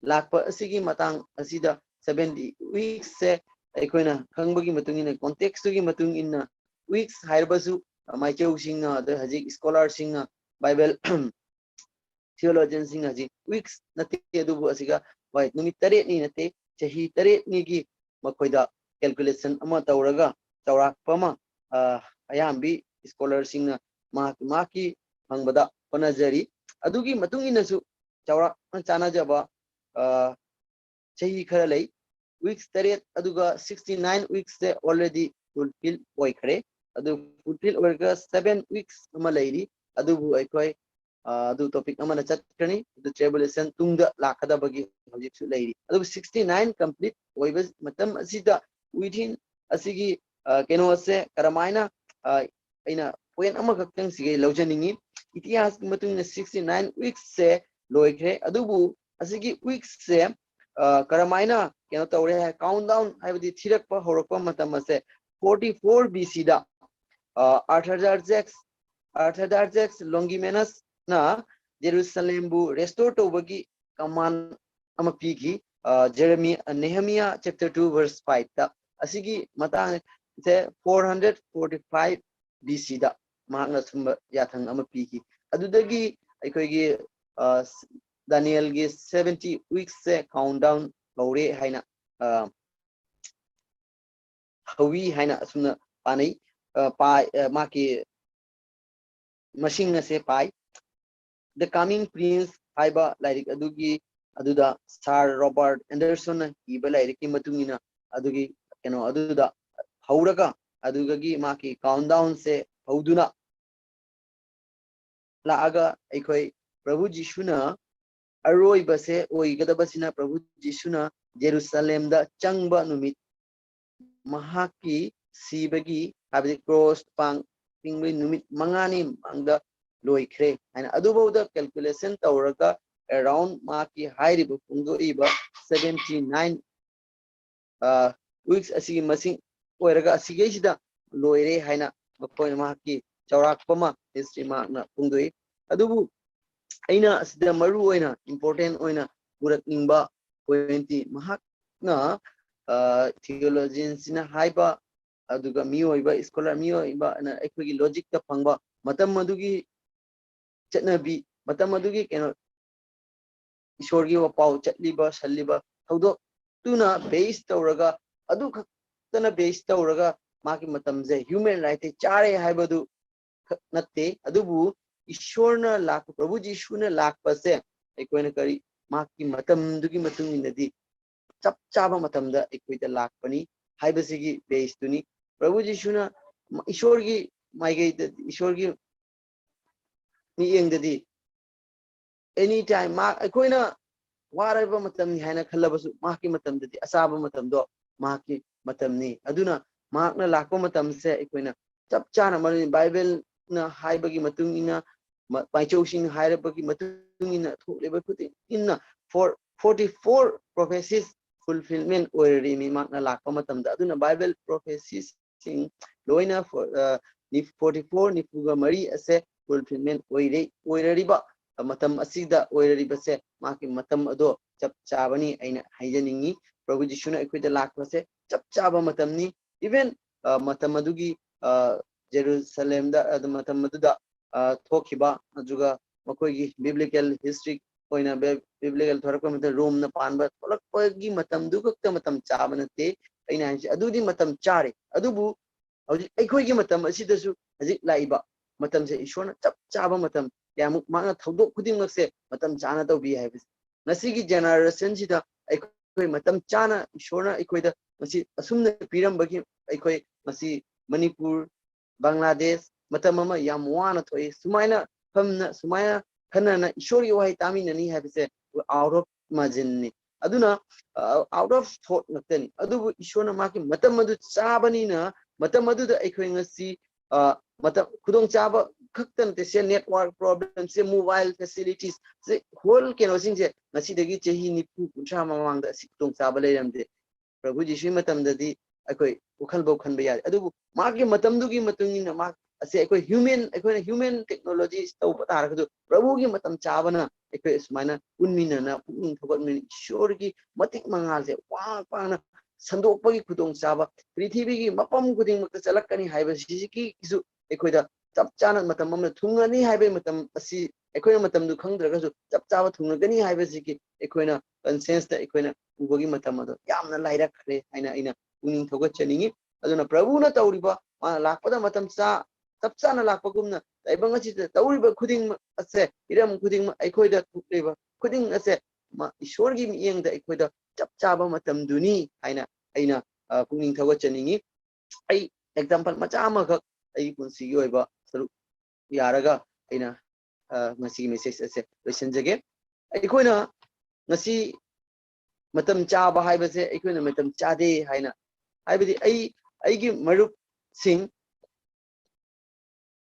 ꯂꯥꯛꯄ ꯑꯁꯤꯒꯤ ꯃꯇꯥꯡ ꯑꯁꯤꯗ seventy weeksꯁꯦ ꯑꯩꯈꯣꯏꯅ ꯈꯪꯕꯒꯤ ꯃꯇꯨꯡ ꯏꯟꯅ, contextꯇꯨꯒꯤ ꯃꯇꯨꯡ ꯏꯟꯅ weeks ꯍꯥꯏꯔꯕꯁꯨ, ꯑ, ꯃꯥꯏꯆꯧꯁꯤꯡꯅ, ꯑꯗ ꯍꯧꯖꯤꯛ scholarꯁꯤꯡꯅ, Bible theologianꯁꯤꯡ ꯍꯧꯖꯤꯛ weeks ꯅꯠꯇꯦ, ꯑꯗꯨꯕꯨ ꯑꯁꯤꯒ, ꯍꯣꯏ, ꯅꯨꯃꯤꯠ ꯇꯔꯦꯠꯅꯤ ꯅꯠꯇꯦ, ꯆꯍꯤ ꯇꯔꯦꯠꯅꯤꯒꯤ ꯃꯈꯣꯏꯗ calculation ꯑꯃ ꯇꯧꯔꯒ ꯆꯥꯎꯔꯥꯛꯄ ꯑꯃ, ꯑ, ꯑꯌꯥꯝꯕꯤ scholarꯁꯤꯡꯅ ꯃꯍꯥꯛ, ꯃꯍꯥꯛꯀꯤ ꯐꯪꯕꯗ ꯍꯣꯠꯅꯖꯔꯤ꯫ ꯑꯗꯨꯒꯤ ꯃꯇꯨꯡ ꯏꯟꯅꯁꯨ ꯆꯥꯎꯔꯥꯛꯅ ꯆꯥꯟꯅꯖꯕ, ꯑ, ꯆꯍꯤ ꯈꯔ ꯂꯩ꯫ Weeks ꯇꯔꯦꯠ, ꯑꯗꯨꯒ sixty nine weeksꯁꯦ already fulfill ꯑꯣꯏꯈ꯭ꯔꯦ꯫ ꯑꯗꯨ fulfill ꯑꯣꯏꯔꯒ seven weeks ꯑꯃ ꯂꯩꯔꯤ꯫ ꯑꯗꯨꯕꯨ ꯑꯩꯈꯣꯏ, ꯑ, ꯑꯗꯨ topic ꯑꯃꯅ ꯆꯠꯈ꯭ꯔꯅꯤ꯫ ꯑꯗꯨ tribulation ꯇꯨꯡꯗ ꯂꯥꯛꯀꯗꯕꯒꯤ ꯍꯧꯖꯤꯛꯁꯨ ꯂꯩꯔꯤ꯫ ꯑꯗꯨꯕꯨ sixty nine complete ꯑꯣꯏꯕ ꯃꯇꯝ ꯑꯁꯤꯗ within ꯑꯁꯤꯒꯤ, ꯑ, ꯀꯩꯅꯣꯁꯦ ꯀꯔꯝꯍꯥꯏꯅ, ꯑ, ꯑꯩꯅ point ꯑꯃꯈꯛꯇꯪ ꯁꯤꯒꯩ ꯂꯧꯖꯅꯤꯡꯉꯤ꯫ ꯏꯇꯤꯍꯥꯁꯀꯤ ꯃꯇꯨꯡ ꯏꯟꯅ sixty nine weeksꯁꯦ ꯂꯣꯏꯈ꯭ꯔꯦ꯫ ꯑꯗꯨꯕꯨ ꯑꯁꯤꯒꯤ weeksꯁꯦ, ꯑ, ꯀꯔꯝꯍꯥꯏꯅ ꯀꯩꯅꯣ ꯇꯧꯔꯦ ꯍꯥꯏ, countdown ꯍꯥꯏꯕꯗꯤ ꯊꯤꯔꯛꯄ ꯍꯧꯔꯛꯄ ꯃꯇꯝ ꯑꯁꯦ forty four B C ꯗ, ꯑ, Artaxerxes, Artaxerxes Longimanus ꯅ ꯖꯦꯔꯨꯁꯂꯦꯝꯕꯨ restore ꯇꯧꯕꯒꯤ command ꯑꯃ ꯄꯤꯈꯤ꯫ ꯑ, ꯖꯦꯔꯦꯃꯤ-, ꯑ, Nehemiah chapter two verse five ꯇ꯫ ꯑꯁꯤꯒꯤ ꯃꯇꯥꯡꯁꯦ four hundred forty five B C ꯗ ꯃꯍꯥꯛꯅ ꯁꯨꯝꯕ ꯌꯥꯊꯪ ꯑꯃ ꯄꯤꯈꯤ꯫ ꯑꯗꯨꯗꯒꯤ ꯑꯩꯈꯣꯏꯒꯤ, ꯑ, ꯗꯥꯅꯤꯌꯦꯜꯒꯤ seventy weeks ꯁꯦ countdown ꯍꯧꯔꯦ ꯍꯥꯏꯅ, ꯑ, ꯍꯧꯋꯤ ꯍꯥꯏꯅ ꯑꯁꯨꯝꯅ ꯄꯥꯅꯩ꯫ ꯑ, ꯄꯥꯏ-, ꯑ, ꯃꯍꯥꯛꯀꯤ ꯃꯁꯤꯡ ꯑꯁꯦ ꯄꯥꯏ꯫ The Coming Prince ꯍꯥꯏꯕ ꯂꯥꯏꯔꯤꯛ ꯑꯗꯨꯒꯤ, ꯑꯗꯨꯗ Sir Robert Anderson ꯅ ꯏꯕ ꯂꯥꯏꯔꯤꯛꯀꯤ ꯃꯇꯨꯡ ꯏꯟꯅ ꯑꯗꯨꯒꯤ ꯀꯩꯅꯣ ꯑꯗꯨꯗ ꯍꯧꯔꯒ ꯑꯗꯨꯗꯒꯤ ꯃꯍꯥꯛꯀꯤ countdown ꯁꯦ ꯍꯧꯗꯨꯅ ꯂꯥꯛꯑꯒ ꯑꯩꯈꯣꯏ ꯄ꯭ꯔꯚꯨ ꯖꯤꯁꯨꯅ ꯑꯔꯣꯏꯕꯁꯦ ꯑꯣꯏꯒꯗꯕꯁꯤꯅ ꯄ꯭ꯔꯚꯨ ꯖꯤꯁꯨꯅ ꯖꯦꯔꯨꯁꯂꯦꯝꯗ ꯆꯪꯕ ꯅꯨꯃꯤꯠ, ꯃꯍꯥꯛꯀꯤ ꯁꯤꯕꯒꯤ, ꯍꯥꯏꯕꯗꯤ ꯀ꯭ꯔꯣꯁ ꯄꯥꯡ ꯇꯤꯡꯕꯒꯤ ꯅꯨꯃꯤꯠ ꯃꯉꯥꯅꯤ ꯃꯃꯥꯡꯗ ꯂꯣꯏꯈ꯭ꯔꯦ ꯍꯥꯏꯅ ꯑꯗꯨꯐꯥꯎꯗ calculation ꯇꯧꯔꯒ around ꯃꯍꯥꯛꯀꯤ ꯍꯥꯏꯔꯤꯕ ꯐꯣꯡꯗꯣꯛꯏꯕ seventy nine weeks ꯑꯁꯤꯒꯤ ꯃꯁꯤꯡ ꯑꯣꯏꯔꯒ ꯑꯁꯤꯈꯩꯁꯤꯗ ꯂꯣꯏꯔꯦ ꯍꯥꯏꯅ ꯃꯈꯣꯏꯅ ꯃꯍꯥꯛꯀꯤ ꯆꯥꯎꯔꯥꯛꯄ ꯑꯃ history ꯃꯍꯥꯛꯅ ꯐꯣꯡꯗꯣꯛꯏ꯫ ꯑꯗꯨꯕꯨ ꯑꯩꯅ ꯑꯁꯤꯗ ꯃꯔꯨ ꯑꯣꯏꯅ important ꯑꯣꯏꯅ ꯄꯨꯔꯛꯅꯤꯡꯕ point ꯇꯤ ꯃꯍꯥꯛꯅ, ꯑ, theologian ꯁꯤꯅ ꯍꯥꯏꯕ, ꯑꯗꯨꯒ ꯃꯤꯑꯣꯏꯕ scholar, ꯃꯤꯑꯣꯏꯕꯅ ꯑꯩꯈꯣꯏꯒꯤ logic ꯇ ꯐꯪꯕ ꯃꯇꯝ ꯑꯗꯨꯒꯤ ꯆꯠꯅꯕꯤ, ꯃꯇꯝ ꯑꯗꯨꯒꯤ ꯀꯩꯅꯣ, ꯏꯁꯣꯔꯒꯤ ꯋꯥꯄꯥꯎ ꯆꯠꯂꯤꯕ ꯁꯜꯂꯤꯕ ꯊꯧꯗꯣꯛꯇꯨꯅ base ꯇꯧꯔꯒ, ꯑꯗꯨ ꯈꯛꯇꯅ base ꯇꯧꯔꯒ ꯃꯥꯒꯤ ꯃꯇꯝꯁꯦ human right ꯇ ꯆꯥꯔꯦ ꯍꯥꯏꯕꯗꯨ ꯈꯛ ꯅꯠꯇꯦ꯫ ꯑꯗꯨꯕꯨ ꯏꯁꯣꯔꯅ ꯂꯥꯛꯄ, ꯄ꯭ꯔꯚꯨ ꯖꯤꯁꯨꯅ ꯂꯥꯛꯄꯁꯦ ꯑꯩꯈꯣꯏꯅ ꯀꯔꯤ, ꯃꯍꯥꯛꯀꯤ ꯃꯇꯝꯗꯨꯒꯤ ꯃꯇꯨꯡ ꯏꯟꯅꯗꯤ ꯆꯞ ꯆꯥꯕ ꯃꯇꯝꯗ ꯑꯩꯈꯣꯏꯗ ꯂꯥꯛꯄꯅꯤ ꯍꯥꯏꯕꯁꯤꯒꯤ base ꯇꯨꯅꯤ꯫ ꯄ꯭ꯔꯚꯨ ꯖꯤꯁꯨꯅ ꯏꯁꯣꯔꯒꯤ ꯃꯥꯏꯀꯩꯗ, ꯏꯁꯣꯔꯒꯤ ꯃꯤꯠꯌꯦꯡꯗꯗꯤ any time ꯃꯍꯥꯛ, ꯑꯩꯈꯣꯏꯅ ꯋꯥꯔꯕ ꯃꯇꯝꯅꯤ ꯍꯥꯏꯅ ꯈꯜꯂꯕꯁꯨ ꯃꯍꯥꯛꯀꯤ ꯃꯇꯝꯗꯗꯤ ꯑꯆꯥꯕ ꯃꯇꯝꯗꯣ ꯃꯍꯥꯛꯀꯤ ꯃꯇꯝꯅꯤ꯫ ꯑꯗꯨꯅ ꯃꯍꯥꯛꯅ ꯂꯥꯛꯄ ꯃꯇꯝꯁꯦ ꯑꯩꯈꯣꯏꯅ ꯆꯞ ꯆꯥꯅ ꯃꯔꯨ Bible ꯅ ꯍꯥꯏꯕꯒꯤ ꯃꯇꯨꯡ ꯏꯟꯅ, ꯃ-, ꯃꯥꯏꯆꯧꯁꯤꯡ ꯍꯥꯏꯔꯕꯒꯤ ꯃꯇꯨꯡ ꯏꯟꯅ ꯊꯣꯛꯂꯤꯕ ꯈꯨꯗꯤꯡ ꯏꯟꯅ for forty four prophecies fulfillment ꯑꯣꯏꯔꯔꯤꯃꯤ ꯃꯍꯥꯛꯅ ꯂꯥꯛꯄ ꯃꯇꯝꯗ꯫ ꯑꯗꯨꯅ Bible prophecies ꯁꯤꯡ ꯂꯣꯏꯅ forty four, ꯅꯤꯐꯨꯒ ꯃꯔꯤ ꯑꯁꯦ fulfillment ꯑꯣꯏꯔꯦ꯫ ꯑꯣꯏꯔꯔꯤꯕ ꯃꯇꯝ ꯑꯁꯤꯗ ꯑꯣꯏꯔꯔꯤꯕꯁꯦ ꯃꯍꯥꯛꯀꯤ ꯃꯇꯝ ꯑꯗꯣ ꯆꯞ ꯆꯥꯕꯅꯤ ꯑꯩꯅ ꯍꯥꯏꯖꯅꯤꯡꯉꯤ꯫ ꯄ꯭ꯔꯚꯨ ꯖꯤꯁꯨꯅ ꯑꯩꯈꯣꯏꯗ ꯂꯥꯛꯄꯁꯦ ꯆꯞ ꯆꯥꯕ ꯃꯇꯝꯅꯤ꯫ Even ꯃꯇꯝ ꯑꯗꯨꯒꯤ ꯖꯦꯔꯨꯁꯂꯦꯝꯗ, ꯑꯗꯨ ꯃꯇꯝ ꯑꯗꯨꯗ ꯊꯣꯛꯈꯤꯕ, ꯑꯗꯨꯒ ꯃꯈꯣꯏꯒꯤ biblical history ꯑꯣꯏꯅ biblical ꯊꯣꯔꯛꯄ ꯃꯇꯝꯗ ꯔꯣꯝꯅ ꯄꯥꯟꯕ ꯊꯣꯛꯂꯛꯄꯒꯤ ꯃꯇꯝꯗꯨ ꯈꯛꯇ ꯃꯇꯝ ꯆꯥꯕ ꯅꯠꯇꯦ꯫ ꯑꯩꯅ ꯍꯥꯏꯁꯦ ꯑꯗꯨꯗꯤ ꯃꯇꯝ ꯆꯥꯔꯦ, ꯑꯗꯨꯕꯨ ꯍꯧꯖꯤꯛ ꯑꯩꯈꯣꯏꯒꯤ ꯃꯇꯝ ꯑꯁꯤꯗꯁꯨ ꯍꯧꯖꯤꯛ ꯂꯥꯛꯏꯕ ꯃꯇꯝꯁꯦ ꯏꯁꯣꯔꯅ ꯆꯞ ꯆꯥꯕ ꯃꯇꯝ, ꯀꯌꯥꯃꯨꯛ ꯃꯍꯥꯛꯅ ꯊꯧꯗꯣꯛ ꯈꯨꯗꯤꯡꯃꯛꯁꯦ ꯃꯇꯝ ꯆꯥꯅ ꯇꯧꯕꯤ ꯍꯥꯏꯕꯁꯦ꯫ ꯉꯁꯤꯒꯤ generationꯁꯤꯗ ꯑꯩꯈꯣꯏ ꯃꯇꯝ ꯆꯥꯅ ꯏꯁꯣꯔꯅ ꯑꯩꯈꯣꯏꯗ ꯉꯁꯤ ꯑꯁꯨꯝꯅ ꯄꯤꯔꯝꯕꯒꯤ ꯑꯩꯈꯣꯏ ꯉꯁꯤ ꯃꯅꯤꯄꯨꯔ, ꯕꯪꯒ꯭ꯂꯥꯗꯦꯁ ꯃꯇꯝ ꯑꯃ ꯌꯥꯝ ꯋꯥꯅ ꯊꯣꯛꯏ꯫ ꯁꯨꯃꯥꯏꯅ ꯐꯝꯅ, ꯁꯨꯃꯥꯏꯅ ꯈꯟꯅꯅ ꯏꯁꯣꯔꯒꯤ ꯋꯥꯍꯩ ꯇꯥꯃꯤꯟꯅꯅꯤ ꯍꯥꯏꯕꯁꯦ out of marginꯅꯤ꯫ ꯑꯗꯨꯅ out of thought ꯉꯥꯛꯇꯅꯤ꯫ ꯑꯗꯨꯕꯨ ꯏꯁꯣꯔꯅ ꯃꯍꯥꯛꯀꯤ ꯃꯇꯝ ꯑꯗꯨ ꯆꯥꯕꯅꯤꯅ ꯃꯇꯝ ꯑꯗꯨꯗ ꯑꯩꯈꯣꯏ ꯉꯁꯤ ꯃꯇꯝ ꯈꯨꯗꯣꯡꯆꯥꯕ ꯈꯛꯇ ꯅꯠꯇꯦ ꯁꯦ, network problemꯁꯦ, mobile facilitiesꯁꯦ, whole ꯀꯩꯅꯣꯁꯤꯡꯁꯦ ꯉꯁꯤꯗꯒꯤ ꯆꯍꯤ ꯅꯤꯐꯨ ꯀꯨꯟꯊ꯭ꯔꯥ ꯃꯃꯥꯡꯗ ꯑꯁꯤ ꯈꯨꯗꯣꯡꯆꯥꯕ ꯂꯩꯔꯝꯗꯦ꯫ ꯄ꯭ꯔꯚꯨ ꯖꯤꯁꯨꯒꯤ ꯃꯇꯝꯗꯗꯤ ꯑꯩꯈꯣꯏ ꯋꯥꯈꯜꯐꯥꯎ ꯈꯟꯕ ꯌꯥꯗꯦ꯫ ꯑꯗꯨꯕꯨ ꯃꯥꯒꯤ ꯃꯇꯝꯗꯨꯒꯤ ꯃꯇꯨꯡ ꯏꯟꯅ ꯃꯥ ꯑꯁꯤ ꯑꯩꯈꯣꯏ human, ꯑꯩꯈꯣꯏꯅ human technology ꯇꯧꯕ ꯇꯥꯔꯒꯁꯨ ꯄ꯭ꯔꯚꯨꯒꯤ ꯃꯇꯝ ꯆꯥꯕꯅ ꯑꯩꯈꯣꯏ ꯑꯁꯨꯃꯥꯏꯅ ꯄꯨꯛꯅꯤꯡ ꯊꯧꯒꯠꯃꯤꯟꯅ ꯏꯁꯣꯔꯒꯤ ꯃꯇꯤꯛ ꯃꯉꯥꯜꯁꯦ ꯋꯥꯡ ꯄꯥꯡꯅ ꯁꯟꯗꯣꯛꯄꯒꯤ ꯈꯨꯗꯣꯡꯆꯥꯕ ꯄ꯭ꯔꯤꯊꯤꯕꯤꯒꯤ ꯃꯐꯝ ꯈꯨꯗꯤꯡꯃꯛꯇ ꯆꯠꯂꯛꯀꯅꯤ ꯍꯥꯏꯕꯁꯤꯒꯤꯁꯨ ꯑꯩꯈꯣꯏꯗ ꯆꯞ ꯆꯥꯅ ꯃꯇꯝ ꯑꯃꯗ ꯊꯨꯡꯉꯅꯤ ꯍꯥꯏꯕꯒꯤ ꯃꯇꯝ ꯑꯁꯤ ꯑꯩꯈꯣꯏꯅ ꯃꯇꯝꯗꯨ ꯈꯪꯗ꯭ꯔꯒꯁꯨ ꯆꯞ ꯆꯥꯕ ꯊꯨꯡꯉꯒꯅꯤ ꯍꯥꯏꯕꯁꯤꯒꯤ ꯑꯩꯈꯣꯏꯅ conscienceꯇ ꯑꯩꯈꯣꯏꯅ ꯎꯕꯒꯤ ꯃꯇꯝ ꯑꯗꯣ ꯌꯥꯝꯅ ꯂꯥꯏꯔꯛꯈ꯭ꯔꯦ ꯍꯥꯏꯅ ꯑꯩꯅ ꯄꯨꯛꯅꯤꯡ ꯊꯧꯒꯠꯆꯅꯤꯡꯉꯤ꯫ ꯑꯗꯨꯅ ꯄ꯭ꯔꯚꯨꯅ ꯇꯧꯔꯤꯕ, ꯃꯥꯅ ꯂꯥꯛꯄꯗ ꯃꯇꯝ ꯆꯥ, ꯆꯞ ꯆꯥꯅ ꯂꯥꯛꯄꯒꯨꯝꯅ ꯇꯥꯏꯕꯪ ꯑꯁꯤꯗ ꯇꯧꯔꯤꯕ ꯈꯨꯗꯤꯡꯃꯛ ꯑꯁꯦ, ꯍꯤꯔꯝ ꯈꯨꯗꯤꯡꯃꯛ, ꯑꯩꯈꯣꯏꯗ ꯊꯣꯛꯂꯤꯕ ꯈꯨꯗꯤꯡ ꯑꯁꯦ ꯃꯥ ꯏꯁꯣꯔꯒꯤ ꯃꯤꯠꯌꯦꯡꯗ ꯑꯩꯈꯣꯏꯗ ꯆꯞ ꯆꯥꯕ ꯃꯇꯝꯗꯨꯅꯤ ꯍꯥꯏꯅ ꯑꯩꯅ, ꯑ, ꯄꯨꯛꯅꯤꯡ ꯊꯧꯒꯠꯆꯅꯤꯡꯉꯤ꯫ ꯑꯩ example ꯃꯆꯥ ꯑꯃꯈꯛ ꯑꯩꯒꯤ ꯄꯨꯟꯁꯤꯒꯤ ꯑꯣꯏꯕ ꯁꯔꯨꯛ ꯌꯥꯔꯒ ꯑꯩꯅ, ꯑ, ꯉꯁꯤꯒꯤ message ꯑꯁꯦ ꯂꯣꯏꯁꯤꯟꯖꯒꯦ꯫ ꯑꯩꯈꯣꯏꯅ ꯉꯁꯤ ꯃꯇꯝ ꯆꯥꯕ ꯍꯥꯏꯕꯁꯦ ꯑꯩꯈꯣꯏꯅ ꯃꯇꯝ ꯆꯥꯗꯦ ꯍꯥꯏꯅ, ꯍꯥꯏꯕꯗꯤ ꯑꯩ, ꯑꯩꯒꯤ ꯃꯔꯨꯞꯁꯤꯡ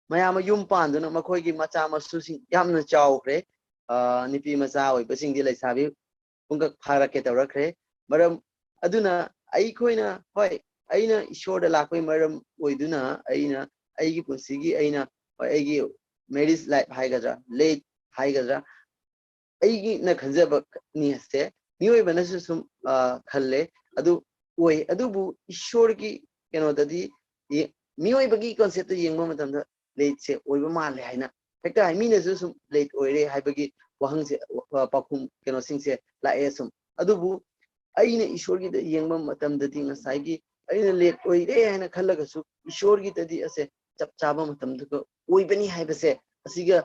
ꯃꯌꯥꯝ ꯑꯃ ꯌꯨꯝ ꯄꯥꯟꯗꯨꯅ ꯃꯈꯣꯏꯒꯤ ꯃꯆꯥ ꯃꯁꯨꯁꯤꯡ ꯌꯥꯝꯅ ꯆꯥꯎꯈ꯭ꯔꯦ꯫ ꯑ, ꯅꯨꯄꯤ ꯃꯆꯥ ꯑꯣꯏꯕꯁꯤꯡꯗꯤ ꯂꯩꯁꯥꯕꯤ ꯄꯨꯡꯀꯛ ꯐꯥꯔꯛꯀꯦ ꯇꯧꯔꯛꯈ꯭ꯔꯦ꯫ ꯃꯔꯝ ꯑꯗꯨꯅ ꯑꯩꯈꯣꯏꯅ, ꯍꯣꯏ, ꯑꯩꯅ ꯏꯁꯣꯔꯗ ꯂꯥꯛꯄꯒꯤ ꯃꯔꯝ ꯑꯣꯏꯗꯨꯅ ꯑꯩꯅ ꯑꯩꯒꯤ ꯄꯨꯟꯁꯤꯒꯤ ꯑꯩꯅ, ꯍꯣꯏ, ꯑꯩꯒꯤ marriage life ꯍꯥꯏꯒꯗ꯭ꯔꯥ, late ꯍꯥꯏꯒꯗ꯭ꯔꯥ, ꯑꯩꯒꯤꯅ ꯈꯟꯖꯕꯅꯤ ꯍꯥꯏꯁꯦ, ꯃꯤꯑꯣꯏꯕꯅꯁꯨ ꯁꯨꯝ, ꯑ, ꯈꯜꯂꯦ꯫ ꯑꯗꯨ ꯑꯣꯏ꯫ ꯑꯗꯨꯕꯨ ꯏꯁꯣꯔꯒꯤ ꯀꯩꯅꯣꯗꯗꯤ ꯌꯦ-, ꯃꯤꯑꯣꯏꯕꯒꯤ concept ꯇ ꯌꯦꯡꯕ ꯃꯇꯝꯗ late ꯁꯦ ꯑꯣꯏꯕ ꯃꯥꯜꯂꯦ ꯍꯥꯏꯅ ꯍꯦꯛꯇ ꯍꯥꯏ-, ꯃꯤꯅꯁꯨ ꯁꯨꯝ late ꯑꯣꯏꯔꯦ ꯍꯥꯏꯕꯒꯤ ꯋꯥꯍꯪꯁꯦ, ꯑ, ꯄꯥꯎꯈꯨꯝ ꯀꯩꯅꯣꯁꯤꯡꯁꯦ ꯂꯥꯛꯑꯦ ꯁꯨꯝ꯫ ꯑꯗꯨꯕꯨ ꯑꯩꯅ ꯏꯁꯣꯔꯒꯤꯗ ꯌꯦꯡꯕ ꯃꯇꯝꯗꯗꯤ ꯉꯁꯥꯏꯒꯤ ꯑꯩꯅ late ꯑꯣꯏꯔꯦ ꯍꯥꯏꯅ ꯈꯜꯂꯒꯁꯨ ꯏꯁꯣꯔꯒꯤꯗꯗꯤ ꯑꯁꯦ ꯆꯞ ꯆꯥꯕ ꯃꯇꯝꯗꯨꯒ ꯑꯣꯏꯕꯅꯤ ꯍꯥꯏꯕꯁꯦ, ꯑꯁꯤꯒ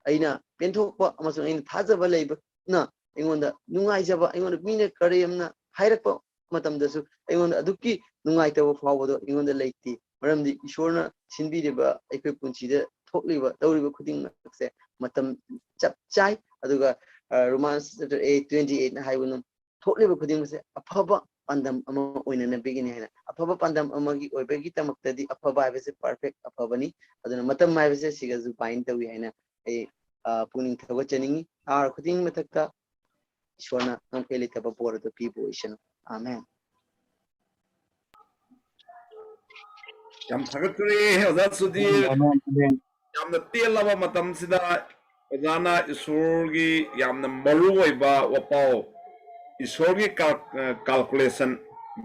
ꯑꯩꯅ ꯄꯦꯟꯊꯣꯛꯄ ꯑꯃꯁꯨꯡ ꯑꯩꯅ ꯊꯥꯖꯕ ꯂꯩꯕꯅ ꯑꯩꯉꯣꯟꯗ ꯅꯨꯡꯉꯥꯏꯖꯕ, ꯑꯩꯉꯣꯟꯗ ꯃꯤꯅ ꯀꯔꯦꯝꯅ ꯍꯥꯏꯔꯛꯄ ꯃꯇꯝꯗꯁꯨ ꯑꯩꯉꯣꯟꯗ ꯑꯗꯨꯛꯀꯤ ꯅꯨꯡꯉꯥꯏꯇꯕ ꯐꯥꯎꯕꯗꯣ ꯑꯩꯉꯣꯟꯗ ꯂꯩꯇꯦ꯫ ꯃꯔꯝꯗꯤ ꯏꯁꯣꯔꯅ ꯁꯤꯟꯕꯤꯔꯤꯕ ꯑꯩꯈꯣꯏ ꯄꯨꯟꯁꯤꯗ ꯊꯣꯛꯂꯤꯕ, ꯇꯧꯔꯤꯕ ꯈꯨꯗꯤꯡꯃꯛꯁꯦ ꯃꯇꯝ ꯆꯞ ꯆꯥꯏ꯫ ꯑꯗꯨꯒ, ꯑ, Romans chapter eight twenty eight ꯅ ꯍꯥꯏꯕꯅ ꯊꯣꯛꯂꯤꯕ ꯈꯨꯗꯤꯡꯃꯛꯁꯦ ꯑꯐꯕ ꯄꯥꯟꯗꯝ ꯑꯃ ꯑꯣꯏꯅꯅꯕꯒꯤꯅꯤ ꯍꯥꯏꯅ꯫ ꯑꯐꯕ ꯄꯥꯟꯗꯝ ꯑꯃꯒꯤ ꯑꯣꯏꯕꯒꯤꯗꯃꯛꯇꯗꯤ ꯑꯐꯕ ꯍꯥꯏꯕꯁꯦ perfect ꯑꯐꯕꯅꯤ꯫ ꯑꯗꯨꯅ ꯃꯇꯝ ꯍꯥꯏꯕꯁꯦ ꯁꯤꯒꯁꯨ bind ꯇꯧꯏ ꯍꯥꯏꯅ ꯑꯩ, ꯑ, ꯄꯨꯛꯅꯤꯡ ꯊꯧꯒꯠꯆꯅꯤꯡꯉꯤ꯫ ꯑꯥꯔ ꯈꯨꯗꯤꯡꯒꯤ ꯃꯊꯛꯇ ꯏꯁꯣꯔꯅ ꯉꯝꯈꯩ ꯂꯩꯇꯕ ꯕꯣꯔ ꯑꯗꯨ ꯄꯤꯕ ꯑꯣꯏꯁꯅꯨ꯫ ꯑꯥꯃꯦꯟ꯫ ꯌꯥꯝ ꯊꯥꯒꯠꯆꯔꯤ ꯑꯣꯖꯥ ꯁꯨꯙꯤꯔ꯫ Amen, amen. ꯌꯥꯝꯅ ꯇꯦꯜꯂꯕ ꯃꯇꯝꯁꯤꯗ ꯑꯣꯖꯥꯅ ꯏꯁꯣꯔꯒꯤ ꯌꯥꯝꯅ ꯃꯔꯨ ꯑꯣꯏꯕ ꯋꯥꯄꯥꯎ, ꯏꯁꯣꯔꯒꯤ ꯀꯥꯜ-, ꯑ, calculation,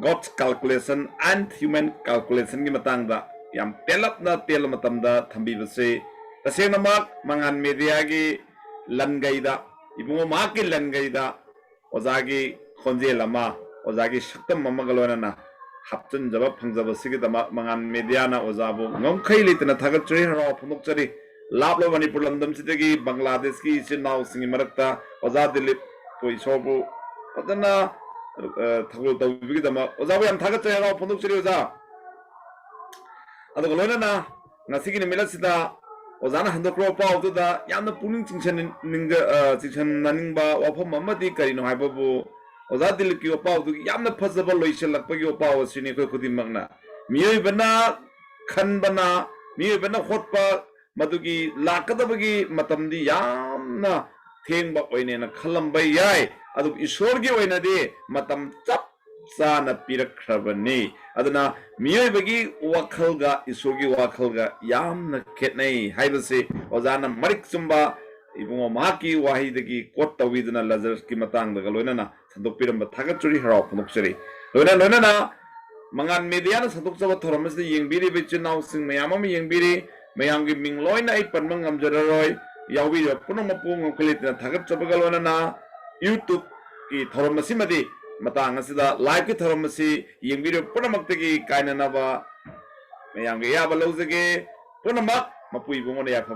God's calculation and human calculation ꯒꯤ ꯃꯇꯥꯡꯗ ꯌꯥꯝ ꯇꯦꯜꯂꯞꯅ ꯇꯦꯜꯂ ꯃꯇꯝꯗ ꯊꯝꯕꯤꯕꯁꯤ ꯇꯁꯦꯡꯅꯃꯛ ꯃꯉꯥꯟ media ꯒꯤ ꯂꯟꯒꯩꯗ, ꯏꯕꯨꯡꯉꯣ ꯃꯍꯥꯛꯀꯤ ꯂꯟꯒꯩꯗ ꯑꯣꯖꯥꯒꯤ ꯈꯣꯟꯖꯦꯜ ꯑꯃ, ꯑꯣꯖꯥꯒꯤ ꯁꯛꯇꯝ ꯑꯃꯒ ꯂꯣꯏꯅꯅ ꯍꯥꯞꯆꯤꯟꯖꯕ ꯐꯪꯖꯕꯁꯤꯒꯤꯗꯃꯛ ꯃꯉꯥꯟ media ꯅ ꯑꯣꯖꯥꯕꯨ ꯉꯝꯈꯩ ꯂꯩꯇꯅ ꯊꯥꯒꯠꯆꯔꯤ, ꯍꯔꯥꯎ ꯐꯣꯡꯗꯣꯛꯆꯔꯤ꯫ ꯂꯥꯞꯂꯕ ꯃꯅꯤꯄꯨꯔ ꯂꯝꯗꯝꯁꯤꯗꯒꯤ ꯕꯪꯒ꯭ꯂꯥꯗꯦꯁꯀꯤ ꯏꯆꯤꯟ ꯏꯅꯥꯎꯁꯤꯡꯒꯤ ꯃꯔꯛꯇ ꯑꯣꯖꯥ ꯗꯤꯂꯤꯞꯄꯨ ꯏꯁꯣꯔꯕꯨ ꯐꯖꯅ, ꯑ, ꯊꯧꯒꯜ ꯇꯧꯕꯤꯕꯒꯤꯗꯃꯛ ꯑꯣꯖꯥꯕꯨ ꯌꯥꯝ ꯊꯥꯒꯠꯆꯔꯤ, ꯍꯔꯥꯎ ꯐꯣꯡꯗꯣꯛꯆꯔꯤ ꯑꯣꯖꯥ꯫ ꯑꯗꯨꯒ ꯂꯣꯏꯅꯅ ꯉꯁꯤꯒꯤ ꯅꯨꯃꯤꯠ ꯑꯁꯤꯗ ꯑꯣꯖꯥꯅ ꯍꯟꯗꯣꯛꯈ꯭ꯔꯕ ꯄꯥꯎꯗꯨꯗ ꯌꯥꯝꯅ ꯄꯨꯛꯅꯤꯡ ꯆꯤꯡꯁꯟꯅꯤꯡ-, ꯅꯤꯡꯖ-, ꯑ, ꯆꯤꯡꯁꯟꯅꯅꯤꯡꯕ ꯋꯥꯐꯝ ꯑꯃꯗꯤ ꯀꯔꯤꯅꯣ ꯍꯥꯏꯕꯕꯨ, ꯑꯣꯖꯥ ꯗꯤꯂꯤꯞꯀꯤ ꯋꯥꯄꯥꯎꯗꯨꯒꯤ ꯌꯥꯝꯅ ꯐꯖꯕ ꯂꯣꯏꯁꯤꯜꯂꯛꯄꯒꯤ ꯋꯥꯄꯥꯎ ꯑꯁꯤꯅꯤ ꯑꯩꯈꯣꯏ ꯈꯨꯗꯤꯡꯃꯛꯅ꯫ ꯃꯤꯑꯣꯏꯕꯅ ꯈꯟꯕꯅ, ꯃꯤꯑꯣꯏꯕꯅ ꯍꯣꯠꯄ, ꯃꯗꯨꯒꯤ ꯂꯥꯛꯀꯗꯕꯒꯤ ꯃꯇꯝꯗꯤ ꯌꯥꯝꯅ ꯊꯦꯡꯕ ꯑꯣꯏꯅꯦꯅ ꯈꯜꯂꯝꯕ ꯌꯥꯏ, ꯑꯗꯨꯕꯨ ꯏꯁꯣꯔꯒꯤ ꯑꯣꯏꯅꯗꯤ ꯃꯇꯝ ꯆꯞ ꯆꯥꯅ ꯄꯤꯔꯛꯈ꯭ꯔꯕꯅꯤ꯫ ꯑꯗꯨꯅ ꯃꯤꯑꯣꯏꯕꯒꯤ ꯋꯥꯈꯜꯒ ꯏꯁꯣꯔꯒꯤ ꯋꯥꯈꯜꯒ ꯌꯥꯝꯅ ꯈꯦꯠꯅꯩ ꯍꯥꯏꯕꯁꯤ ꯑꯣꯖꯥꯅ ꯃꯔꯤꯛ ꯆꯨꯝꯕ ꯏꯕꯨꯡꯉꯣ ꯃꯍꯥꯛꯀꯤ ꯋꯥꯍꯩꯗꯒꯤ quote ꯇꯧꯕꯤꯗꯨꯅ ꯂꯥꯖꯔꯁꯀꯤ ꯃꯇꯥꯡꯗꯒ ꯂꯣꯏꯅꯅ ꯁꯟꯗꯣꯛꯄꯤꯔꯝꯕ ꯊꯥꯒꯠꯆꯔꯤ, ꯍꯔꯥꯎ ꯐꯣꯡꯗꯣꯛꯆꯔꯤ꯫ ꯂꯣꯏꯅ ꯂꯣꯏꯅꯅ ꯃꯉꯥꯜ ꯃꯦꯗꯤꯌꯥꯅ ꯁꯟꯗꯣꯛꯆꯕ ꯊꯧꯔꯝ ꯑꯁꯤꯗ ꯌꯦꯡꯕꯤꯔꯤꯕ ꯏꯆꯤꯟ ꯏꯅꯥꯎꯁꯤꯡ ꯃꯌꯥꯝ ꯑꯃ ꯌꯦꯡꯕꯤꯔꯤ꯫ ꯃꯌꯥꯝꯒꯤ ꯃꯤꯡ ꯂꯣꯏꯅ ꯑꯩ ꯄꯟꯕ ꯉꯝꯖꯔꯔꯣꯏ꯫ ꯌꯥꯎꯕꯤꯔꯤꯕ ꯄꯨꯝꯅꯃꯛꯄꯨ ꯉꯝꯈꯩ ꯂꯩꯇꯅ ꯊꯥꯒꯠꯆꯕꯒ ꯂꯣꯏꯅꯅ YouTubeꯀꯤ ꯊꯧꯔꯝ ꯑꯁꯤꯃꯗꯤ ꯃꯇꯥꯡ ꯑꯁꯤꯗ liveꯀꯤ ꯊꯧꯔꯝ ꯑꯁꯤ ꯌꯦꯡꯕꯤꯔꯤꯕ ꯄꯨꯝꯅꯃꯛꯇꯒꯤ ꯀꯥꯏꯅꯅꯕ ꯃꯌꯥꯝꯒꯤ ꯑꯌꯥꯕ ꯂꯧꯖꯒꯦ꯫ ꯄꯨꯝꯅꯃꯛ ꯃꯄꯨ ꯏꯕꯨꯡꯉꯣꯅ ꯌꯥꯏꯐꯕ